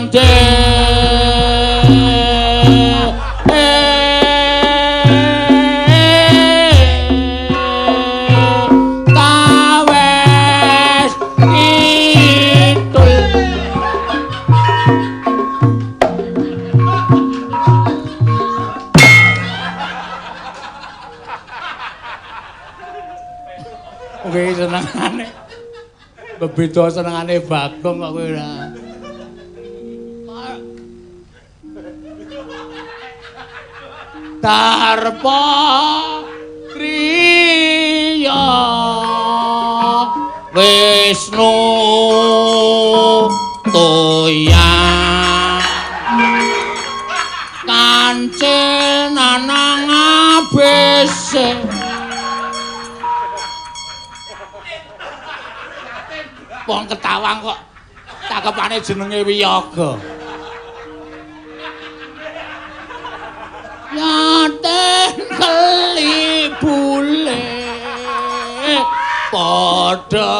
ande tawes kidul. Oke, senengane bebeda senengane Bagong kok kowe ora. Darpa kriya Wisnu toya kancil nanang abese. Wong ketawang kok cakepane jenenge Wiyaga. Yaten kelibule padha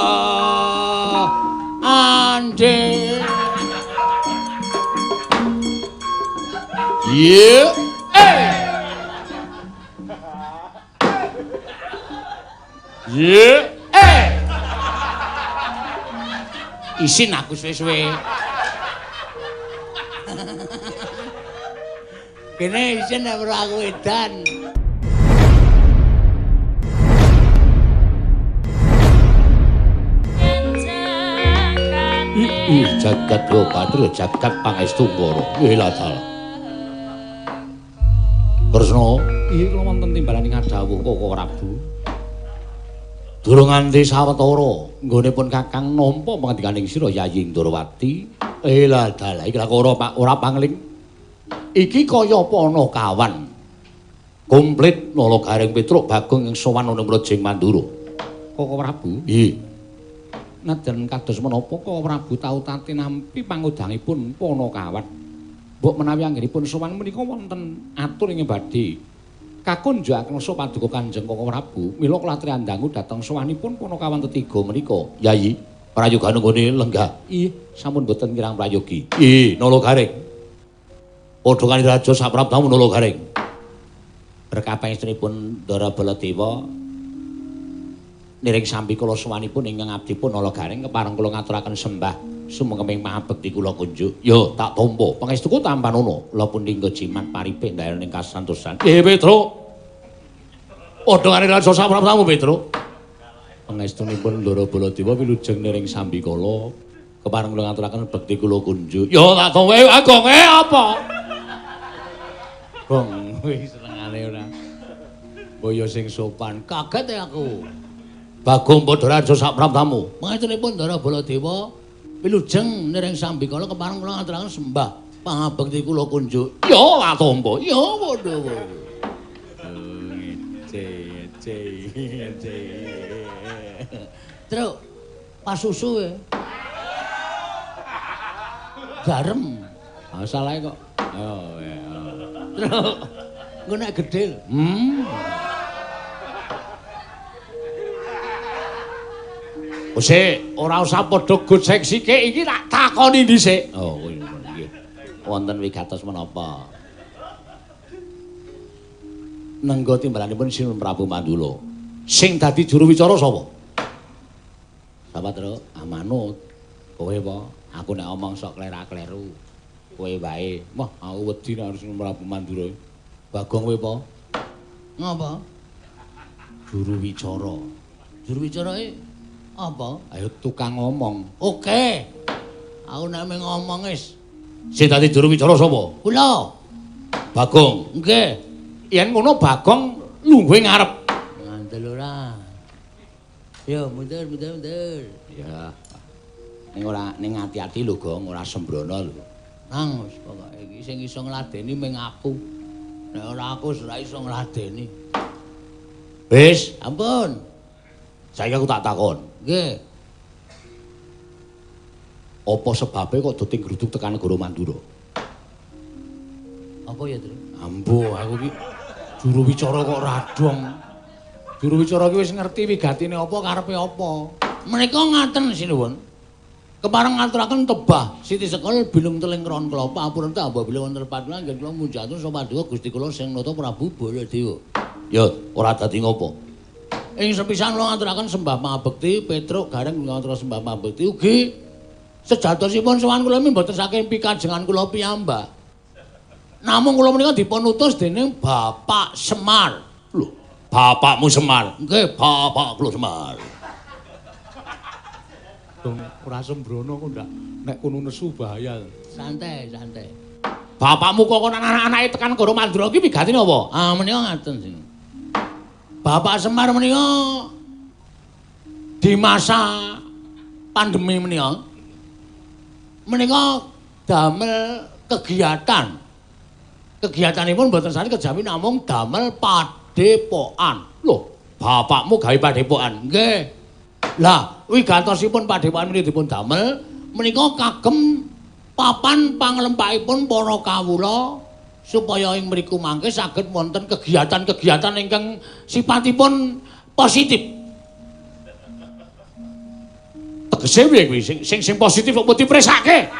ande. Ye. Ye. Isin aku suwe-suwe. Kene isin nek ora aku edan. Ih, jagat yo patri jagat pangestu ngoro. Lha dalah. Kresna, iya kula wonten timbalan ing dawuh Koko Prabu. Durung nganti sawetara nggone pun Kakang nampa pangandikaning sira Yayi Ndrawati. Lha dalah iki lak ora pangling. Iki kaya apa ana kawan. Komplit Nala Gareng Petruk Bagong ing sowan ana Mrejing Mandura. Koko Prabu? Nggih. Najan kados menapa Koko Prabu tau tate nampi pangudangipun Panakawan. Mbok menawi anggenipun sowan menika wonten atur ing badhe kakunjukaken rasa paduka Kanjeng Koko Prabu. Mila kula triandangu dhateng sowanipun Panakawan tetiga menika. Yayi, prayoga nggone lenggah. Ih, sampun boten kirang prayogi. Ih, Nala Gareng. Padha kali raja saprabdamu Nala Gareng. Berkah pangestunipun Ndara Baladewa niring sambi kula sowanipun ingkang abdipun Nala Gareng kepareng kula ngaturaken sembah sumengkeming pangabekti kula kunjuk. Yo tak tampa pangestuku tampanono. Kula pun dinggo jimat paripik ndayoning kasantosan. Nggih Petruk. Padha karo raja saprabdamu Petruk. Pangestunipun Ndara Baladewa wilujeng niring sambi kula kepareng kula ngaturaken bekti kula kunjuk. Yo tak tampa. Agung apa? Gong wis senengane ora. Boyo sing sopan. Kaget ya aku. Bagong padha raja saprabdamu. Pangestunipun Ndara Baladewa wilujeng niring sambikala kepareng kula ngaturaken sembah pangabekti kula kunjuk. Ya tak tampa. Ya padha. Ngece ngece ngece. Truk pasusu e. Garam. Masalahe kok. Oh ya. Truk engko nek gedhe lho. Wis ora usah padha gocek sithik iki tak takoni dhisik. Oh nggih. Wonten wigatos menapa? Nenggo timbalanipun Sinuwun Prabu Mandula. Sing dadi juru wicara sapa? Sapa, Truk? Amanut. Kowe apa? Aku nek omong sok klera-kleru. Kowe wae. Wah, aku wedi nek Sinuwun Prabu Mandura. Bagong kowe apa? Ngapa? Juru wicara. Juru wicarane apa? Ayo tukang ngomong. Oke. Aku nek mung ngomong wis. Sing dadi juru wicara sapa? Kula. Bagong. Nggih. Yen ngono Bagong lungguhe ngarep. Ngandel ora. Yo mundur mundur mundur. Ya. Ning ora ning ati-ati lho, Gong, ora sembrono lho. Nang wis pokoke iki sing iso ngladeni mung aku. Nek ora aku ora iso ngladeni. Wis, ampun. Saiki aku tak takon. Nggih. Apa sebabe kok do tingruduk tekan negara Mandura? Apa ya, Tru? Ambo, aku iki juru wicara kok radong. Juru wicara iki wis ngerti wigatine apa, karepe apa. Menika ngaten sinuwun. Kepareng ngaturaken tebah siti sekol bilung teling ron klopo ampun ta mbok bilih wonten lepat kula nggih kula munjatun sapa paduka Gusti kula sing nata Prabu Baladewa. Ya ora dadi ngopo. Ing sepisan kula ngaturaken sembah pangabekti Petruk Gareng ngaturaken sembah pangabekti ugi sejatosipun sowan kula mboten saking pikajengan kula piyambak. Namung kula menika dipun utus dening Bapak Semar. Lho, bapakmu Semar? Nggih, bapak kula Semar. Dong ora sembrono kok ndak nek kono nesu bahaya. Santai, santai. Bapakmu kok kon anak-anake tekan Negara Mandura iki wigatine apa? Ah menika ngaten sing. Bapak Semar menika di masa pandemi menika menika damel kegiatan. Kegiatanipun mboten sane kejawi namung damel padepokan. Lho, bapakmu gawe padepokan? Nggih. Lah, wigatosipun padepokan menika dipun damel menika kagem papan panglempahipun para kawula supaya ing mriku mangke saged wonten kegiatan-kegiatan ingkang sipatipun positif. Tegese piye kuwi? Sing positif kok dipresake?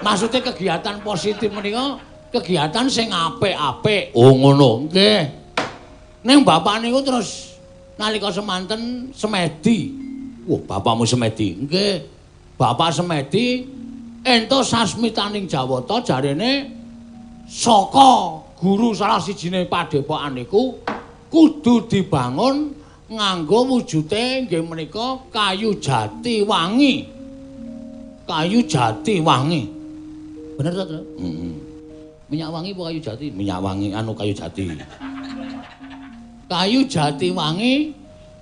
Maksude kegiatan positif menika kegiatan sing apik-apik. Oh ngono. Nggih. Ning bapak niku terus nalika semanten semedi. Wah, bapakmu semedi. Nggih. Bapak semedi entuk sasmitaning Jawata jarene saka guru salah sijine padepokan niku kudu dibangun nganggo wujute nggih menika kayu jati wangi. Kayu jati wangi. Bener to, Tru? Heeh. Minyak wangi apa kayu jati? Minyak wangi anu kayu jati. Kayu jati wangi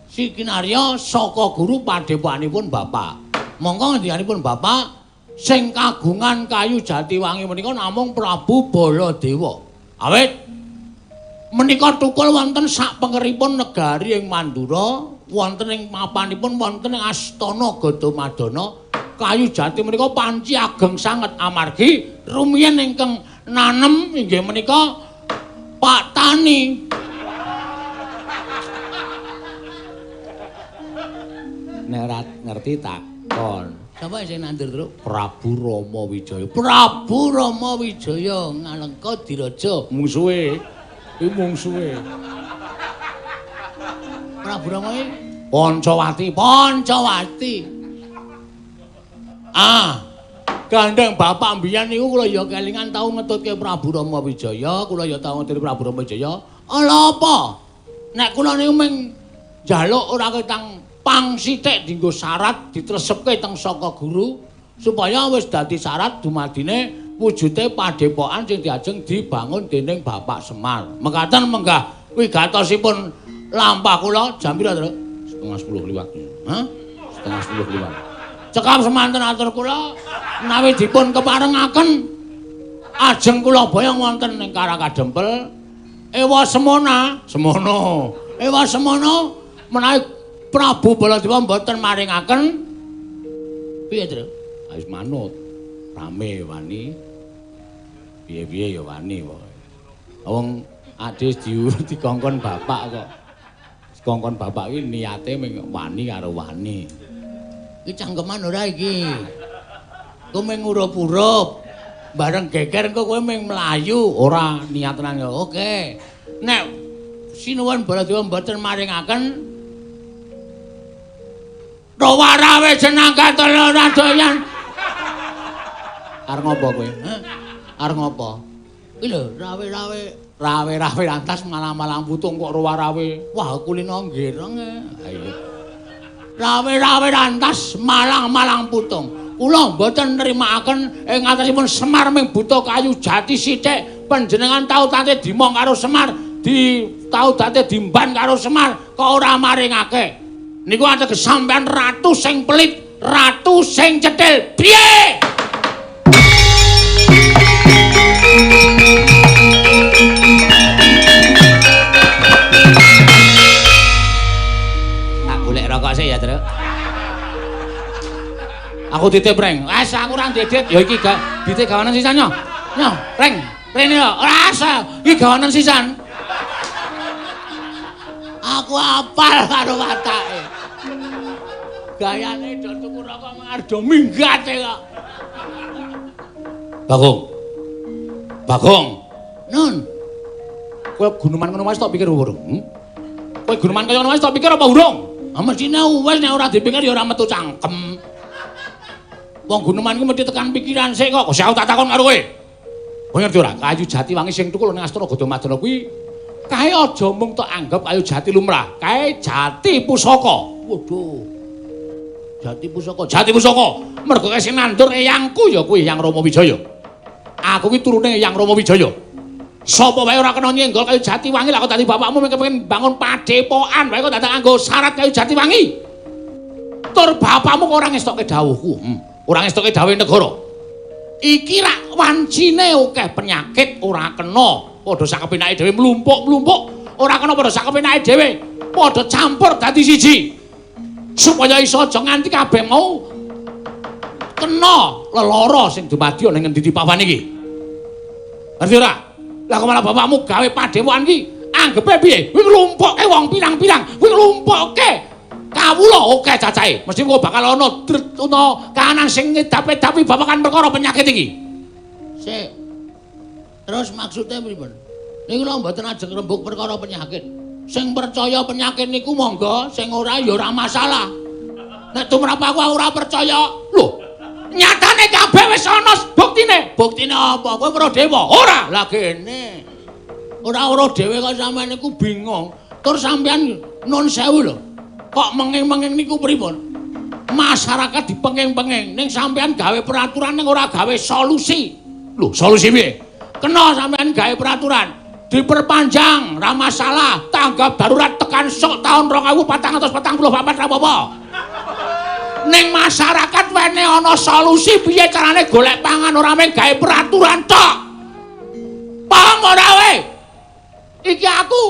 sikinarya saka guru padepokanipun bapak. Mongko ngendikanipun bapak sing kagungan kayu jati wangi menika namung Prabu Baladewa. Awit menika tukul wonten sak pengeripun negari ing Mandura, wonten ing mapanipun wonten ing Astana Gadamadana. Kayu jati menika panci ageng sanget amargi rumiyin ingkang nanem inggih menika Pak Tani. Nek ora ngerti takon. Sapa sing nandur, Truk? Prabu Rama Wijaya. Prabu Rama Wijaya ngalengka diraja. Mungsuhe. Kuwi mungsuhe. Prabu Rama iki Pancawati, Pancawati. Ah, gandeng bapak mbiyen niku kula ya kelingan tau ngetutke Prabu Rama Wijaya, kula ya tau ngetutke Prabu Rama Wijaya. Ala apa? Nek kula niku mung njaluk ora ketang pang sithik dienggo syarat ditresepke teng saka guru supaya wis dadi syarat dumadine wujute padepokan sing diajeng dibangun dening Bapak Semar. Mekaten menggah wigatosipun lampah kula jam pira, Tru? 9:30 liwat. Hah? 9:30 liwat. Cekap semanten atur kula menawi dipun keparengaken ajeng kula boyong wonten ing Karakadempel ewa semana semono ewa semono menawi Prabu Baladewa mboten maringaken piye, Tru? Wis manut. Rame wani. Piye-piye ya wani pokoke. Wong adis dikongkon bapak kok. Dikongkon bapak iki niate mung wani karo wani. Iki cangkeman ora iki. Kowe mung ngurup-urup. Bareng geger engko kowe mung mlayu. Ora niat tenan ya. Oke. Nek sinuwun Baladewa mboten maringaken Rawarawe jenang katon ora doyan. Arep ngopo kowe? Hah? Arep ngopo? Iki lho, rawe-rawe, rawe-rawe lantas malang-malang putung kok rawarawe. Wah, kulino nggereng. Ayo. Rawe-rawe lantas malang-malang putung. Kula mboten nrimakaken ing atasipun Semar ming buta kayu jati sithik. Panjenengan tau tate dimong karo Semar, di tau tate dimban karo Semar, kok ora maringake. Niku ateges sampean ratu sing pelit, ratu sing cethil. Piye? Tak golek rokok sik ya, Truk. Aku titip, Reng. Wes aku ora ndedit. Ya iki gak ditip gawanan sisan yo. Nyo, Reng, rene yo. Ora asa, iki gawanan sisan. Aku apal karo watake. Gayane do tuku rokok arep do minggat kok. Bagong. Bagong. Nun. Kowe guneman ngono wae tok pikir urung? Kowe guneman kaya ngono wae tok pikir apa urung? Ah mestine wis nek ora dipikir ya ora metu cangkem. Wong guneman ku mesti tekan pikiran sik kok. Kok aku tak takon karo kowe. Kowe ngerti ora? Kayu jati wangi sing tukul ning Astana Gadamadana kuwi kae aja mung tok anggap kayu jati lumrah, kae jati pusaka. Waduh. Jati pusaka, jati pusaka. Mergo kae sing nandur eyangku ya kuwi Eyang Rama Wijaya. Aku ki turune Eyang Rama Wijaya. Sapa wae ora kena nyenggol kayu jati wangi lah kok dadi bapakmu mung kepengin bangun padepokan wae kok dadak nganggo syarat kayu jati wangi. Tur bapakmu kok ora ngestokke dawuhku. Ora ngestokke dawuhe negara. Iki rak wancine akeh penyakit ora kena padha sak kepenake dhewe mlumpuk-mlumpuk, ora kena padha sak kepenake dhewe, padha campur dadi siji. Supaya iso aja nganti kabeh mau kena lelara sing dumadi ana ning ngendi papan iki. Ngerti ora? Lah kok malah bapakmu gawe padepokan iki anggepe piye? Kuwi nglumpukke wong pirang-pirang, kuwi nglumpukke kawula akeh cacahe. Mesti kok bakal ana kahanan sing ngedap-edapi babagan perkara penyakit iki. Sik. Terus maksudnya pripun? Niku lho mboten ajeng rembug perkara penyakit. Sing percaya penyakit niku monggo, sing ora ya ora masalah. Nek tumrap aku ora percaya. Lho, nyatane kabeh wis ana buktine. Buktine apa? Kowe weruh dewa? Ora. Lah kene. Ora weruh dhewe kok sampean niku bingung. Tur sampean nun sewu lho. Kok menging-menging niku pripun? Masyarakat dipenging-penging, ning sampean gawe peraturan ning ora gawe solusi. Lho, solusi piye? Kena sampean gawe peraturan, diperpanjang, ra masalah, tanggap darurat tekan sok tahun 2444 ra apa-apa. Ning masyarakat wene ana solusi piye carane golek pangan ora mung gawe peraturan tok. Paham ora kowe? Iki aku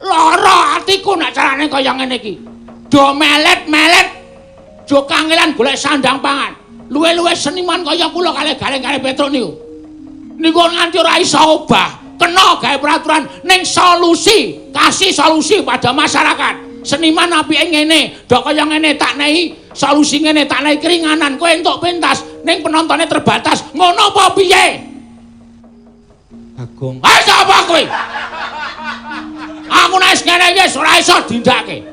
lara atiku nek carane kaya ngene iki. Do melet-melet, do kangelan golek sandang pangan. Luwe-luwe seniman kaya kula kalih Gareng-gareng Petruk niku. Niku nganti ora iso obah, kena gawe peraturan ning solusi, kasih solusi pada masyarakat. Seniman apike ngene, do kaya ngene tak nehi solusi ngene, tak nehi keringanan, kowe entuk pentas ning penontonnya terbatas. Ngono apa piye? Bagong. Ha sapa kowe? Aku nek ngene iki ora iso dindake.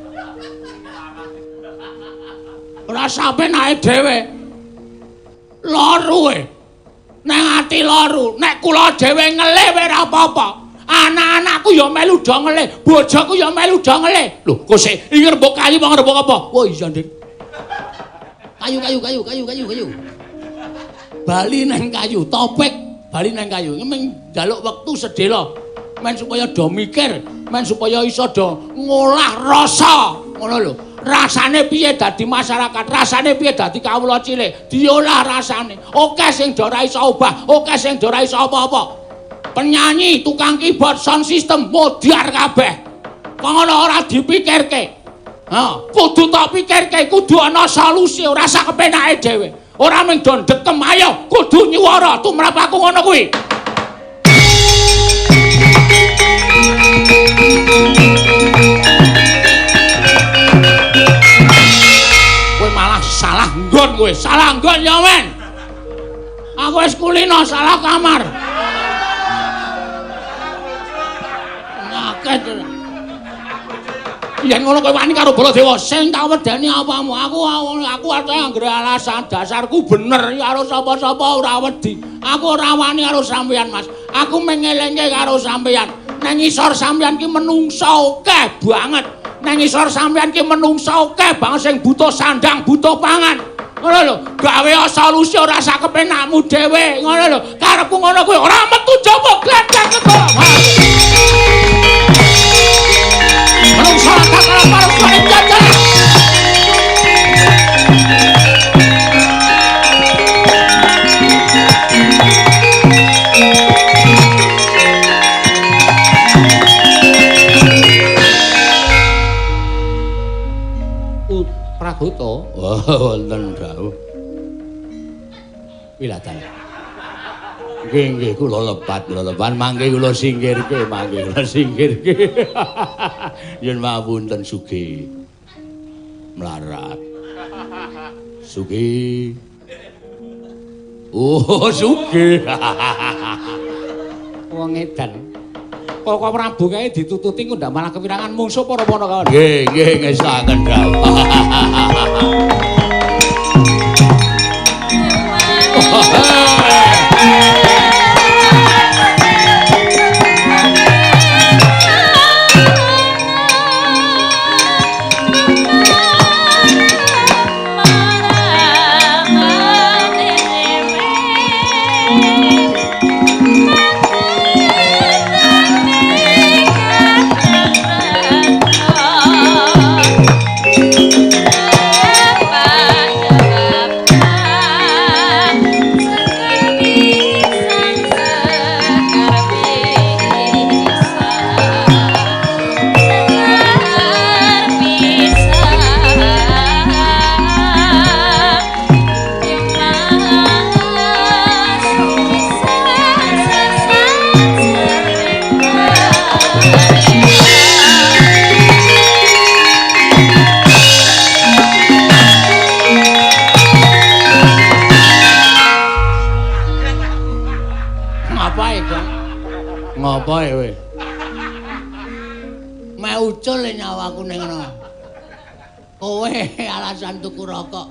Ora sampe nae dhewe. Loro e. Nang ati loro, nek kula dhewe ngelih wae ora apa-apa. Anak-anakku ya melu do ngelih, bojoku ya melu do ngelih. Lho, kok sik iki rembug kayu apa rembug apa? Wah iya, Dik. Kayu kayu kayu kayu kayu kayu. Bali nang kayu, topik bali nang kayu. Meng njaluk wektu sedhela men supaya do mikir, men supaya iso do ngolah rasa. Ngono lho. Rasane piye dadi masyarakat, rasane piye dadi kawula cilik, diolah rasane. Oke sing do ora iso obah, oke sing do ora iso apa-apa. Penyanyi, tukang keyboard, sound system modar kabeh. Kok ngono ora dipikirke. Ha, kudu tok pikirke, kudu ana solusi, ora sak kepenake dhewe. Ora mung do ndekem, ayo kudu nyuwara tumrap aku ngono kuwi. Kowe malah salah nggon kowe, salah nggon ya men. Aku wis kulino salah kamar. Ngaket. Yen ngono kowe wani karo Baladewa, sing tak wedeni apamu? Aku arep anggere alasan dasarku bener karo sapa-sapa ora wedi. Aku ora wani karo sampeyan, Mas. Aku mengelengke karo sampeyan. Nang ngisor sampeyan ki menungso akeh banget. Nang ngisor sampeyan ki menungso akeh banget sing butuh sandang, butuh pangan. Ngono lho, gawe solusi ora sak kepenakmu dhewe, ngono lho. Karepku ngono kuwi ora metu jaba gledek kok. Menungso tak kalah karo jajan. Pragoto, wonten dawuh. Wilatan. Nggih nggih kula lepat, kula lepat mangke kula singkirke, mangke kula singkirke. Yen mapunten sugih melarat. Sugih. Oh, sugih. Wong edan. Koko Prabu kae ditututi kok ndak malah kewirangan mungsuh para Panakawan. Nggih, nggih ngesaken dawuh. Ngopo kowe? Meh ucul nyawaku ning ngono. Kowe alasan tuku rokok.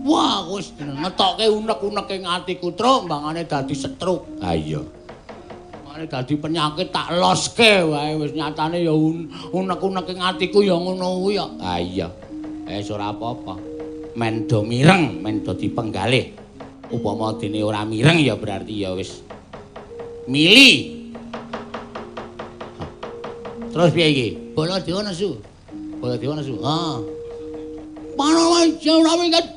Wah, wis ngetokke unek-unek ing atiku, Truk, mbangane dadi stroke. Ha iya. Mbangane dadi penyakit tak loske wae wis nyatane ya unek-unek ing atiku ya ngono kuwi ya. Ha iya. Wis ora apa-apa. Men do mireng, men do dipenggalih. Upama dene ora mireng ya berarti ya wis mili. Terus piye iki? Baladewa nesu. Baladewa nesu. Ha. Panawaja ora minggat.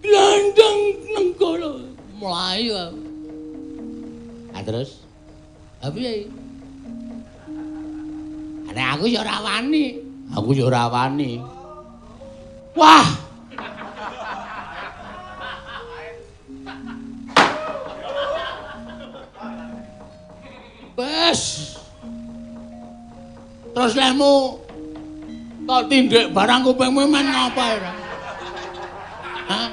Glandang nenggala mlayu. Ha terus? Ha piye iki? Nek aku ya ora wani. Aku ya ora wani. Wah. Wes. Terus lehmu kok tindik barang kupingmu men ngapa ora? Hah?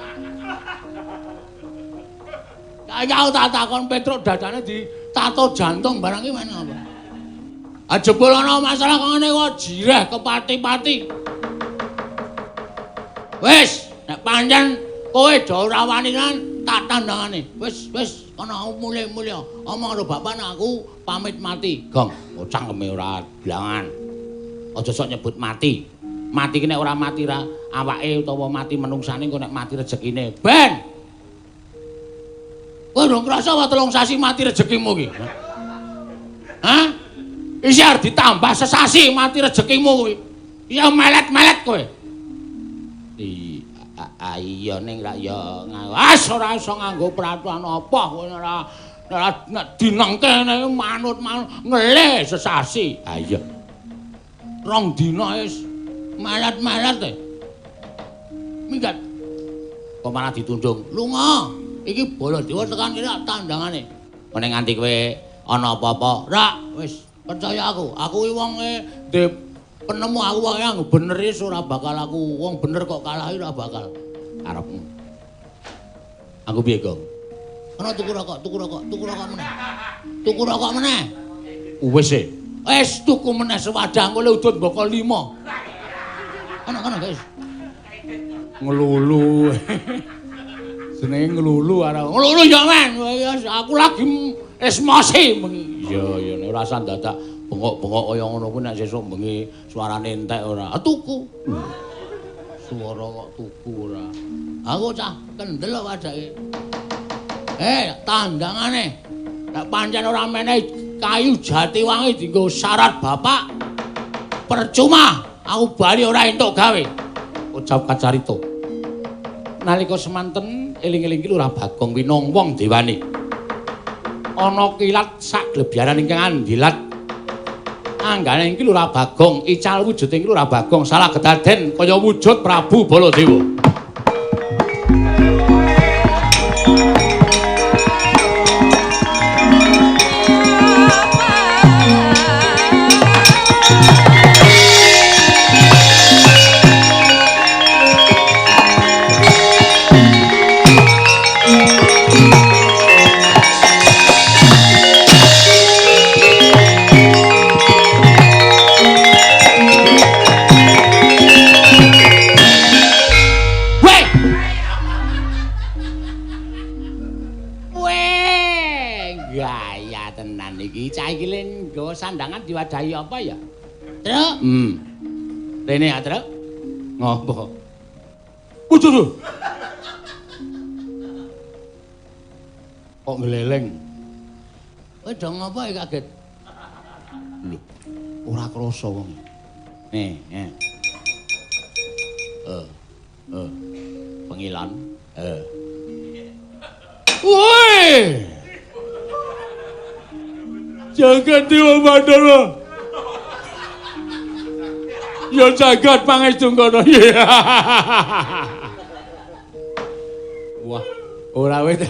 Kaya aku tak takon Petruk dadane ditato jantung barang iki men ngapa? Ah jebul ana masalah kok ngene kok jireh kepati-pati. Wis, nek pancen kowe do ora wani kan tak tandangane. Wis, wis kono mulih-mulih. Omong karo bapak nek aku pamit mati. Gong, cangkeme ora blangan. Aja sok nyebut mati. Mati ki nek ora mati ra awake utawa mati menungsane engko nek mati rezekine. Ben. Kowe ndong krasa wae 3 sasi mati rezekimu ki. Hah? Isih arep ditambah sesasi mati rezekimu kuwi. Ya melet-melet kowe. Iya ning rak ya as ora iso nganggo peraturan apa kowe ora nek dinengke manut-manut ngelih sesasi. Ha iya. 2 dina wis melet-melet e. Minggat. Kok malah ditundung. Lunga. Iki Baladewa tekan kene tandangane. Nek nganti kowe ana apa-apa, rak wis percaya aku. Aku iki wonge ndek penemu aku wae anggo bener wis ora bakal aku wong bener kok kalah ora bakal. Karepmu. Aku piye, Gong? Ana tuku rokok, tuku rokok, tuku rokok meneh. Tuku rokok meneh. Wis e. Wis tuku meneh sewadah engko le udut mboko 5. Ana-ana, guys. Ngelulu. Jenenge ngelulu ora. Ngelulu ya, men. Aku lagi esmosi bengi. Iya, iya nek ora usah dadak bengok-bengok kaya ngono kuwi nek sesuk bengi suarane entek ora. Tuku. Suara kok tuku ora. Aku cah kendel kok wadake. Tandangane. Nek pancen ora menehi kayu jati wangi dienggo syarat bapak. Percuma aku bali ora entuk gawe. Ucap kacarita. Nalika semanten eling-eling ki Lurah Bagong winong wong dewane. Ana kilat sak glebyaran ingkang andilat. Anggane iki Lurah Bagong, ical wujude iki Lurah Bagong salah kedaden kaya wujud Prabu Baladewa. Gaya tenan iki. Cah iki le nggawa sandangan diwadahi apa ya? Truk. Rene ya, Truk. Ngopo? Waduh. Kok ngleleng? Kowe do ngopo iki kaget? Lho, ora krasa wong. Nih, nih. Pengilan. Woi! Jagat Dewa Bathara. Ya jagat pangestu kono. Wah, ora wis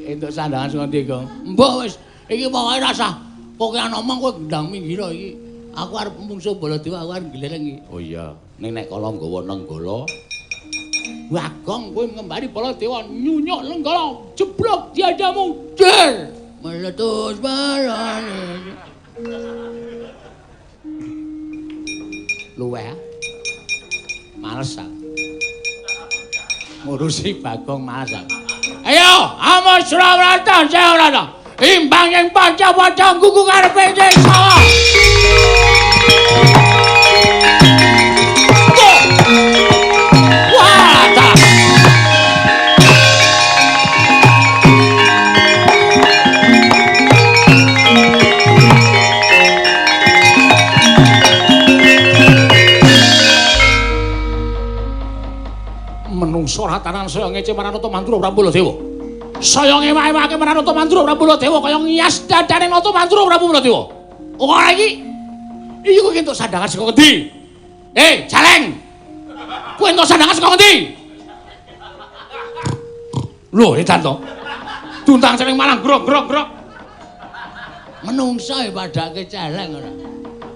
entuk sandangan saka ndi, Gong? Mbok wis, iki pokoke rasah kokean omong kowe ndang minggir iki. Aku arep mungsuh Baladewa, aku arep gleleng iki. Oh iya, ning nek kala nggawa Nenggala, Bagong kowe ngembari Baladewa nyunyuk Nenggala, jeblok diadamu. Der! Meletus balane. Luweh. Males aku. Ngurusi Bagong males aku. Ayo, amos Surabrata, Surabrata. Imbang ing panca-panca nggugu karepe desa. Wah, ta. Menungso ratanan saya ngece marang Nata Mandura Prabu Baladewa. Saya ngewake-wake marang Nata Mandura Prabu Baladewa kaya ngias dadane Nata Mandura Prabu Baladewa. Ora iki. Iki kowe entuk sandangan saka ngendi? Jaleng. Kowe entuk sandangan saka ngendi? Lho, edan to. Tuntang celeng malang grok-grok-grok. Menungso e padake celeng ora.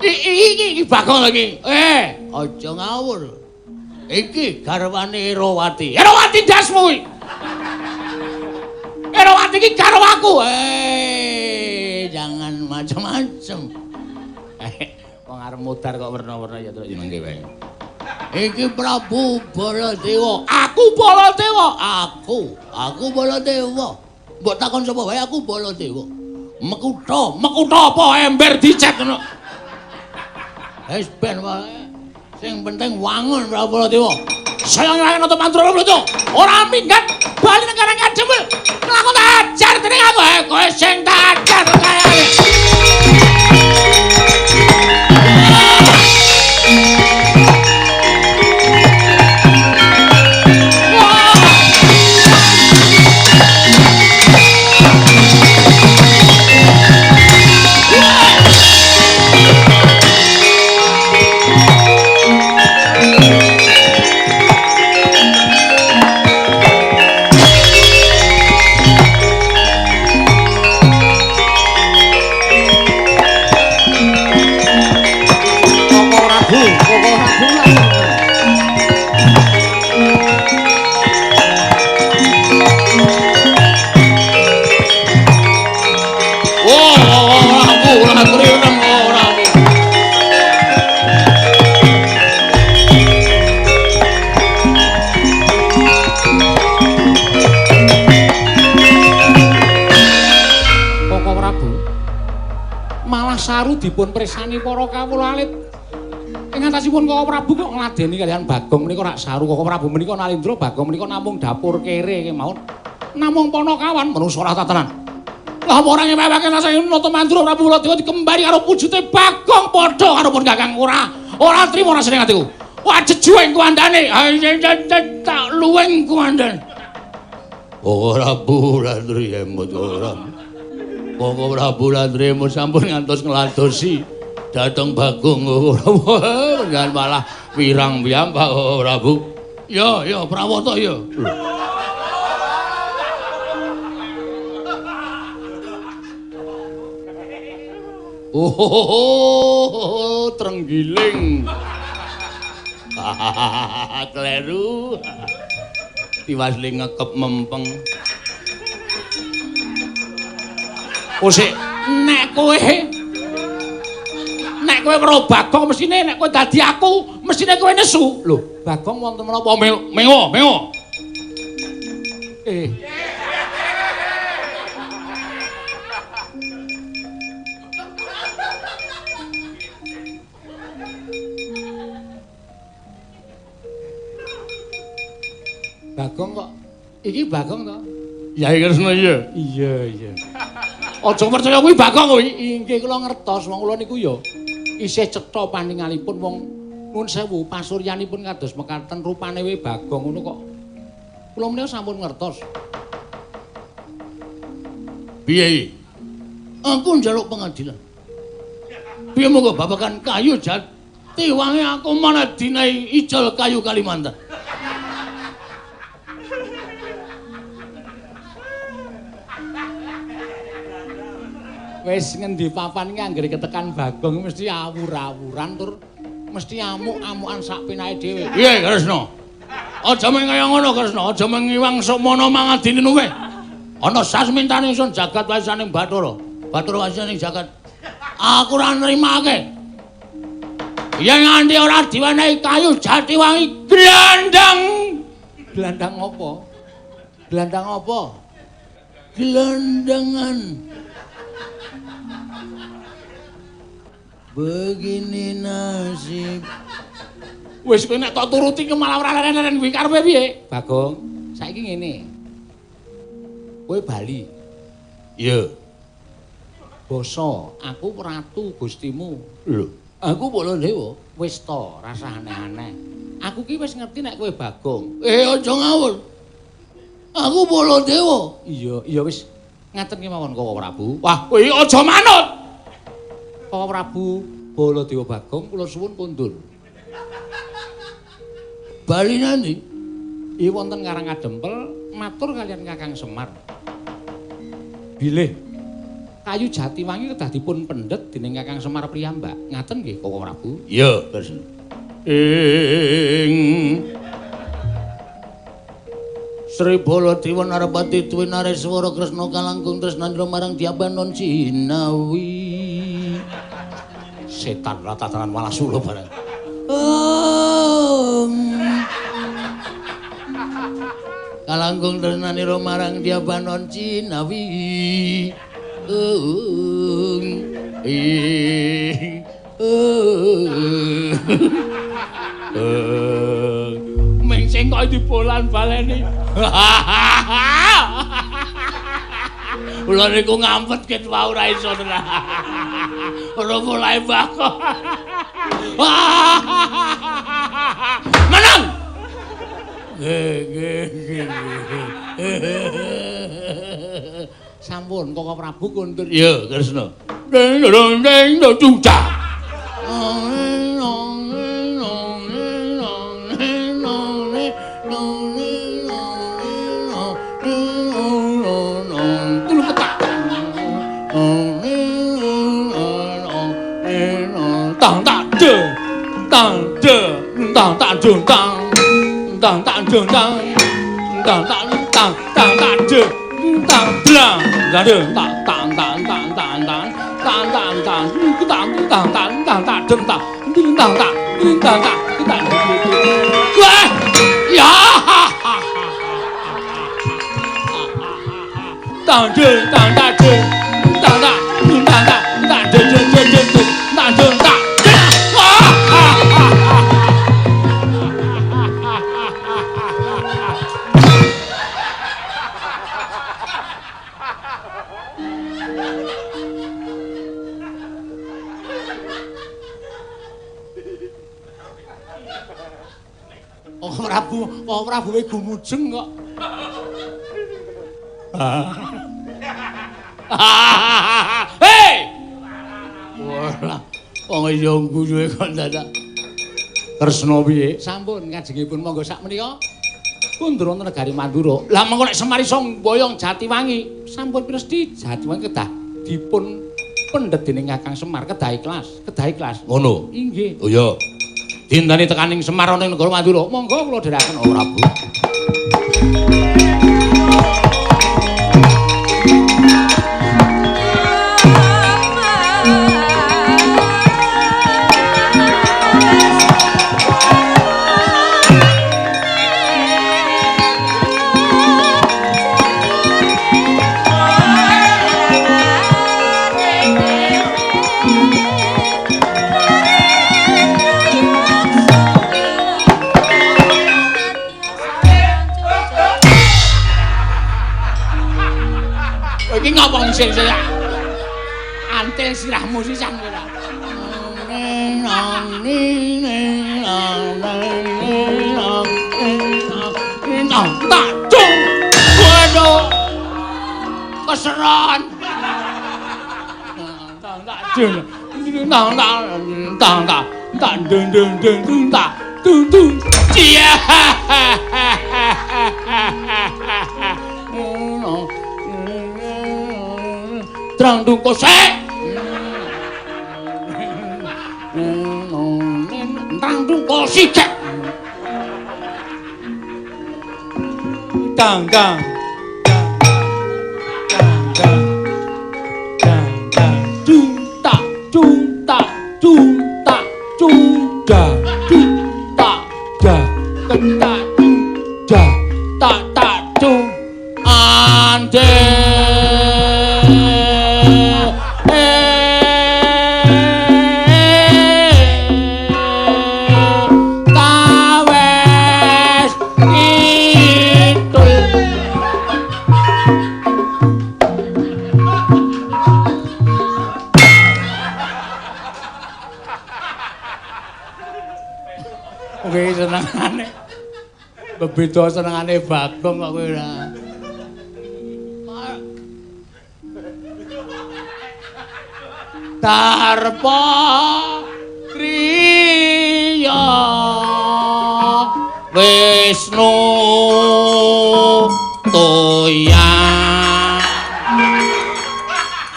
Iki Bagong iki. Aja ngawur. Iki garwane Erawati. Erawati ndasmu kuwi. Erawati iki garwaku. Jangan macem-macem. Wong arep modar kok werna-werna ya terus jenenge wae. Iki Prabu Baladewa. Aku Baladewa. Aku Baladewa. Mbok takon sapa wae aku Baladewa. Mekutha, mekutha apa ember dicek ngono. Wis ben wae. Sing penting wangun Prabu Baladewa. Saya nglawan Nata Mandura Baladewa. Ora minggat bali nang karang kademel. Aku tak ajar dening aku. Kowe sing tak ajar kaya. Saru dipun presani para kawula alit. Ing antasipun Koko Prabu kok ngladeni kaliyan Bagong menika rak saru. Koko Prabu menika nalindra, Bagong menika namung dapur kere kemawon. Namung ponokawan manusa ora tatanan. Lah ora ngewewake rasane Nata Mandura Prabu Baladewa dikembari karo wujute Bagong padha karo pun Kakang ora. Ora trimo rasane atiku. Wah jejuweng kuwandane. Tak luweng kuwandane. Ora Prabu Landri emot ora. Koko Prabu Landremo sampun ngantos ngladosi dhateng Bagong ora malah wirang piyambak Prabu. Ya ya Prawata ya. Oh, trenggiling. Kleru. Tiwas le ngekep mempeng. Osik, nek kowe weruh Bagong mesine nek kowe dadi aku, mesine kowe nesu. Lho, Bagong wonten menapa mengo, mengo. Bagong kok. Iki Bagong to? Yai Kresna iya. Iya, iya. Aja percaya kuwi Bagong kuwi. Inggih kula ngertos wong kula niku ya isih cetha paningalipun wong nuwun sewu pasuryanipun kados mekaten rupane we Bagong ngono kok. Kula menika sampun ngertos. Piye iki? Aku njaluk pengadilan. Piye monggo babagan kayu jati wangi aku mana dinai ijol kayu Kalimantan. Wis ngendi papan iki anggere ketekan Bagong mesti awur-awuran tur mesti amuk-amukan sak penake dhewe. Piye Kresna? Aja mung kaya ngono Kresna, aja mung ngiwang sukmana mangadine luwih. Ana sasmintane ingsun jagat warisaning Bathara. Bathara warisaning jagat. Aku ora nrimake. Yen nganti ora diwenehi kayu jati wangi glandang. Glandang apa? Glandang apa? Glandangan. Begini nasib. Wis kowe nek tok turuti ki malah ora leren-leren kuwi karepe piye? Bagong, saiki ngene. Kowe bali. Iya. Basa, aku ratu Gustimu. Lho, aku Baladewa. Wis to, rasah aneh-aneh. Aku ki wis ngerti nek kowe Bagong. Aja ngawur. Aku Baladewa. Iya, iya wis. Ngaten ki mawon Koko Prabu. Wah, kowe aja manut. Koko Prabu Baladewa Bagong kula suwun kondur. Bali nanti? Iya wonten Karang Kadempel matur kalian Kakang Semar. Bilih kayu jati wangi kedah dipun pendhet dening Kakang Semar piyambak. Ngaten nggih Koko Prabu? Iya, Kresna. Ing Sri Baladewa Narapati Dwi Nareswara Kresna kalangkung tresnandra marang Dyabanon Jinawi. Setan ratatanan walasula bareng. Kalangkung tresnanira marang Dyabanon Jinawi. Ming sing kok dibolan baleni. Kula niku ngampet ket wau ora iso tenan. Ora mulai bakok. Menang. Nggih, nggih. Sampun Koko Prabu kondur. Iya, Kresna. Ding dong ding dong cah. Tang tak de, tang de, tang tak de, tang, tang tak de, tang, tang tak tang, tang tak de, tang blang, de, tang tang tang tang tang tang, tang tang tang, tang tang tang tang tak de, tang, tang tak, tang tak, tang. Wah, ya, tang de, tang tak de, tang tak, tang tak, tang de de de de de, tang de tak. Oh Prabu we gumujeng kok. Hei! Wah, wong iya guyune kok dadak. Kresna piye? Sampun kajengipun monggo sak menika kundur wonten negari Mandura. Lah mengko nek Semar iso mboyong Jatiwangi, sampun presti Jatiwangi kedah dipun pendhet dening Kakang Semar, kedah ikhlas, kedah ikhlas. Ngono. Inggih. Oh iya. Dinteni tekaning Semar ana ing negara Mandura. Monggo kula dherekaken oh Prabu. Thank you. Kowe iki ngomong sing antil sirahmu sisan kowe ta. Tak dung. Waduh. Keseron. Tak dung. Tak tak tak tak tak dung dung dung dung tak dung dung. Iya. Trang dung kosek. Trang dung kosek. Dang dang dang dang dang dung tak dung tak dung tak dung da dung tak da tak dung da tak tak dung ande tawes kidul. Oke, senengane bebeda senengane Bagong kok kowe ora. Darpa kriya Wisnu toya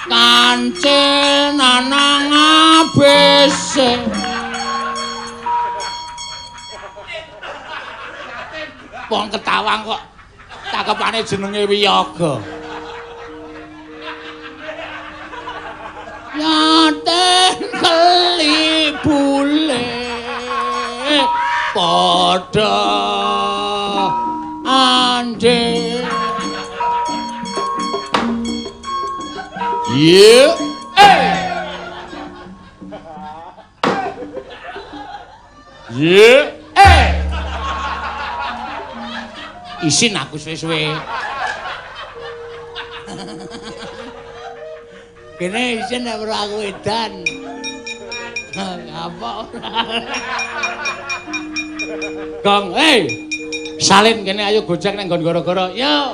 kancil nanang abese. Wong ketawang kok cakepane jenenge Wiyaga. Yaten kelibule padha ande. Ye. Ye. Isin aku suwe-suwe. Kene isin nek perlu aku edan. Ngapa ora. Gong, hey. Salin kene ayo gojek nang nggon gara-gara. Yo.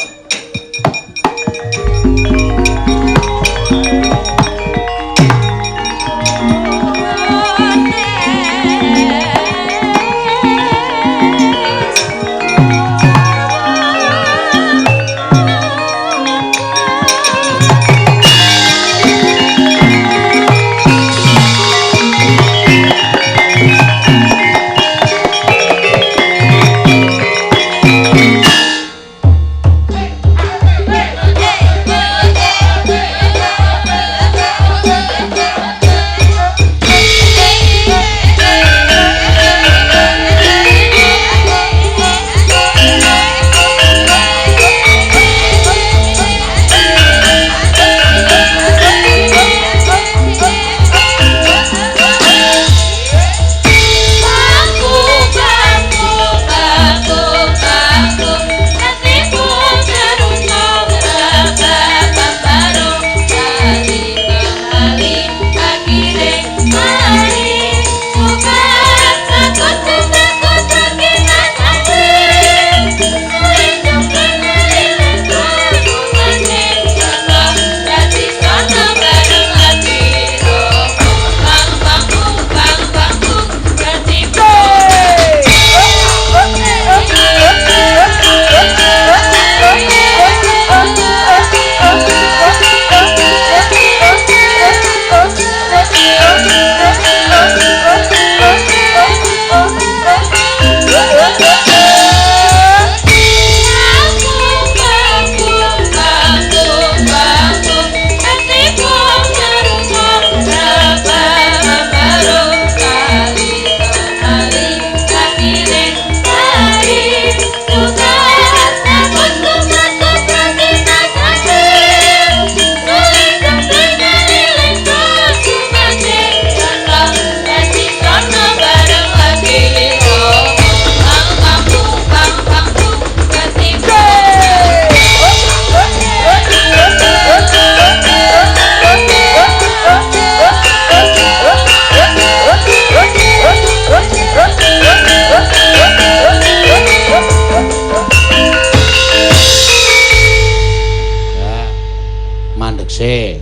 Sih.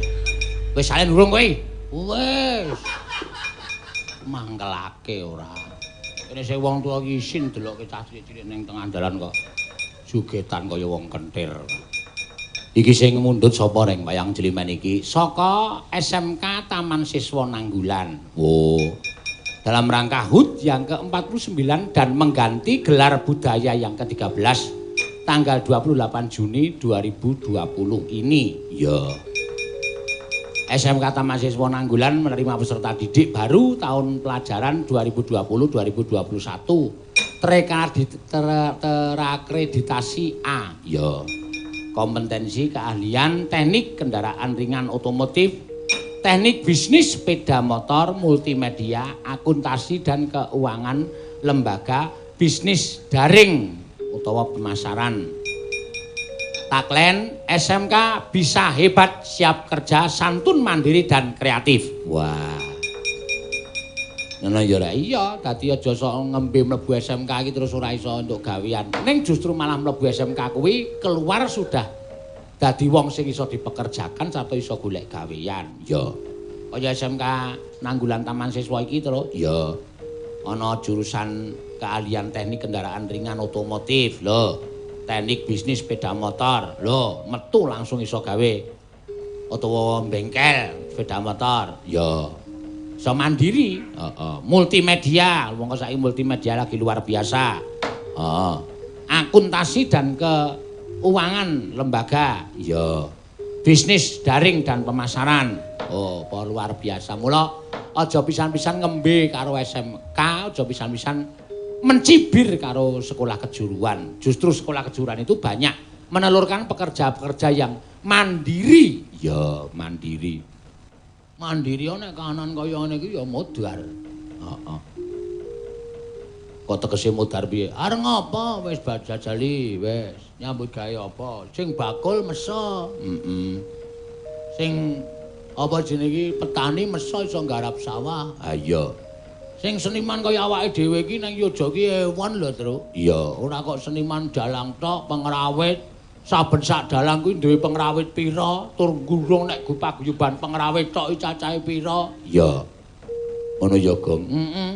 Wis salen urung kowe? Wis. Mangkelake ora. Kene sing wong tuwa iki isin delokke cah cilik-cilik ning tengah dalan kok jogetan kaya wong kentir. Iki sing mundhut sapa reng wayang jelimen iki? Saka SMK Taman Siswa Nanggulan. Oh. Dalam rangka HUT yang ke-49 dan mengganti gelar budaya yang ke-13 tanggal 28 Juni 2020 ini. Ya. SMK Taman Siswa Nanggulan menerima peserta didik baru tahun pelajaran 2020-2021. Terakreditasi A. Ya. Kompetensi keahlian teknik kendaraan ringan otomotif, teknik bisnis sepeda motor, multimedia, akuntansi dan keuangan lembaga, bisnis daring utawa pemasaran. Taklen SMK bisa hebat, siap kerja, santun, mandiri dan kreatif. Wah. Ngono ya ora? Iya, dadi aja sok ngembe mlebu SMK iki terus ora iso entuk gawean. Ning justru malah mlebu SMK kuwi keluar sudah dadi wong sing iso dipekerjakan sarta iso golek gawean. Ya. Kaya SMK Nanggulan Taman Siswa iki to, ya. Ana jurusan keahlian teknik kendaraan ringan otomotif lho. Teknik bisnis sepeda motor lho, metu langsung iso gawe utawa bengkel sepeda motor. Ya. Iso mandiri, heeh. Multimedia, wong kok saiki multimedia lagi luar biasa. Heeh. Akuntansi dan keuangan lembaga, ya. Bisnis daring dan pemasaran. Oh, apa luar biasa. Mula aja pisan-pisan ngembe karo SMK, aja pisan-pisan mencibir karo sekolah kejuruan. Justru sekolah kejuruan itu banyak menelurkan pekerja-pekerja yang mandiri. Ya, mandiri. Mandiri nek kanan kaya ngene iki ya modar. Heeh. Kok tegese modar piye? Arep ngapa wis jajali wis nyambut gawe apa? Sing bakul mesa. Heeh. Sing apa jenenge iki petani mesa iso nggarap sawah. Ha iya. Sing seniman kaya awake dhewe iki nang Yogya iki ewon lho, Tru. Iya, ora kok seniman dalang tok, pengrawit. Saben sak dalang kuwi duwe pengrawit pira, tur gurung nek paguyuban pengrawit tok cacahe pira. Iya. Ngono ya, Gong. Heeh.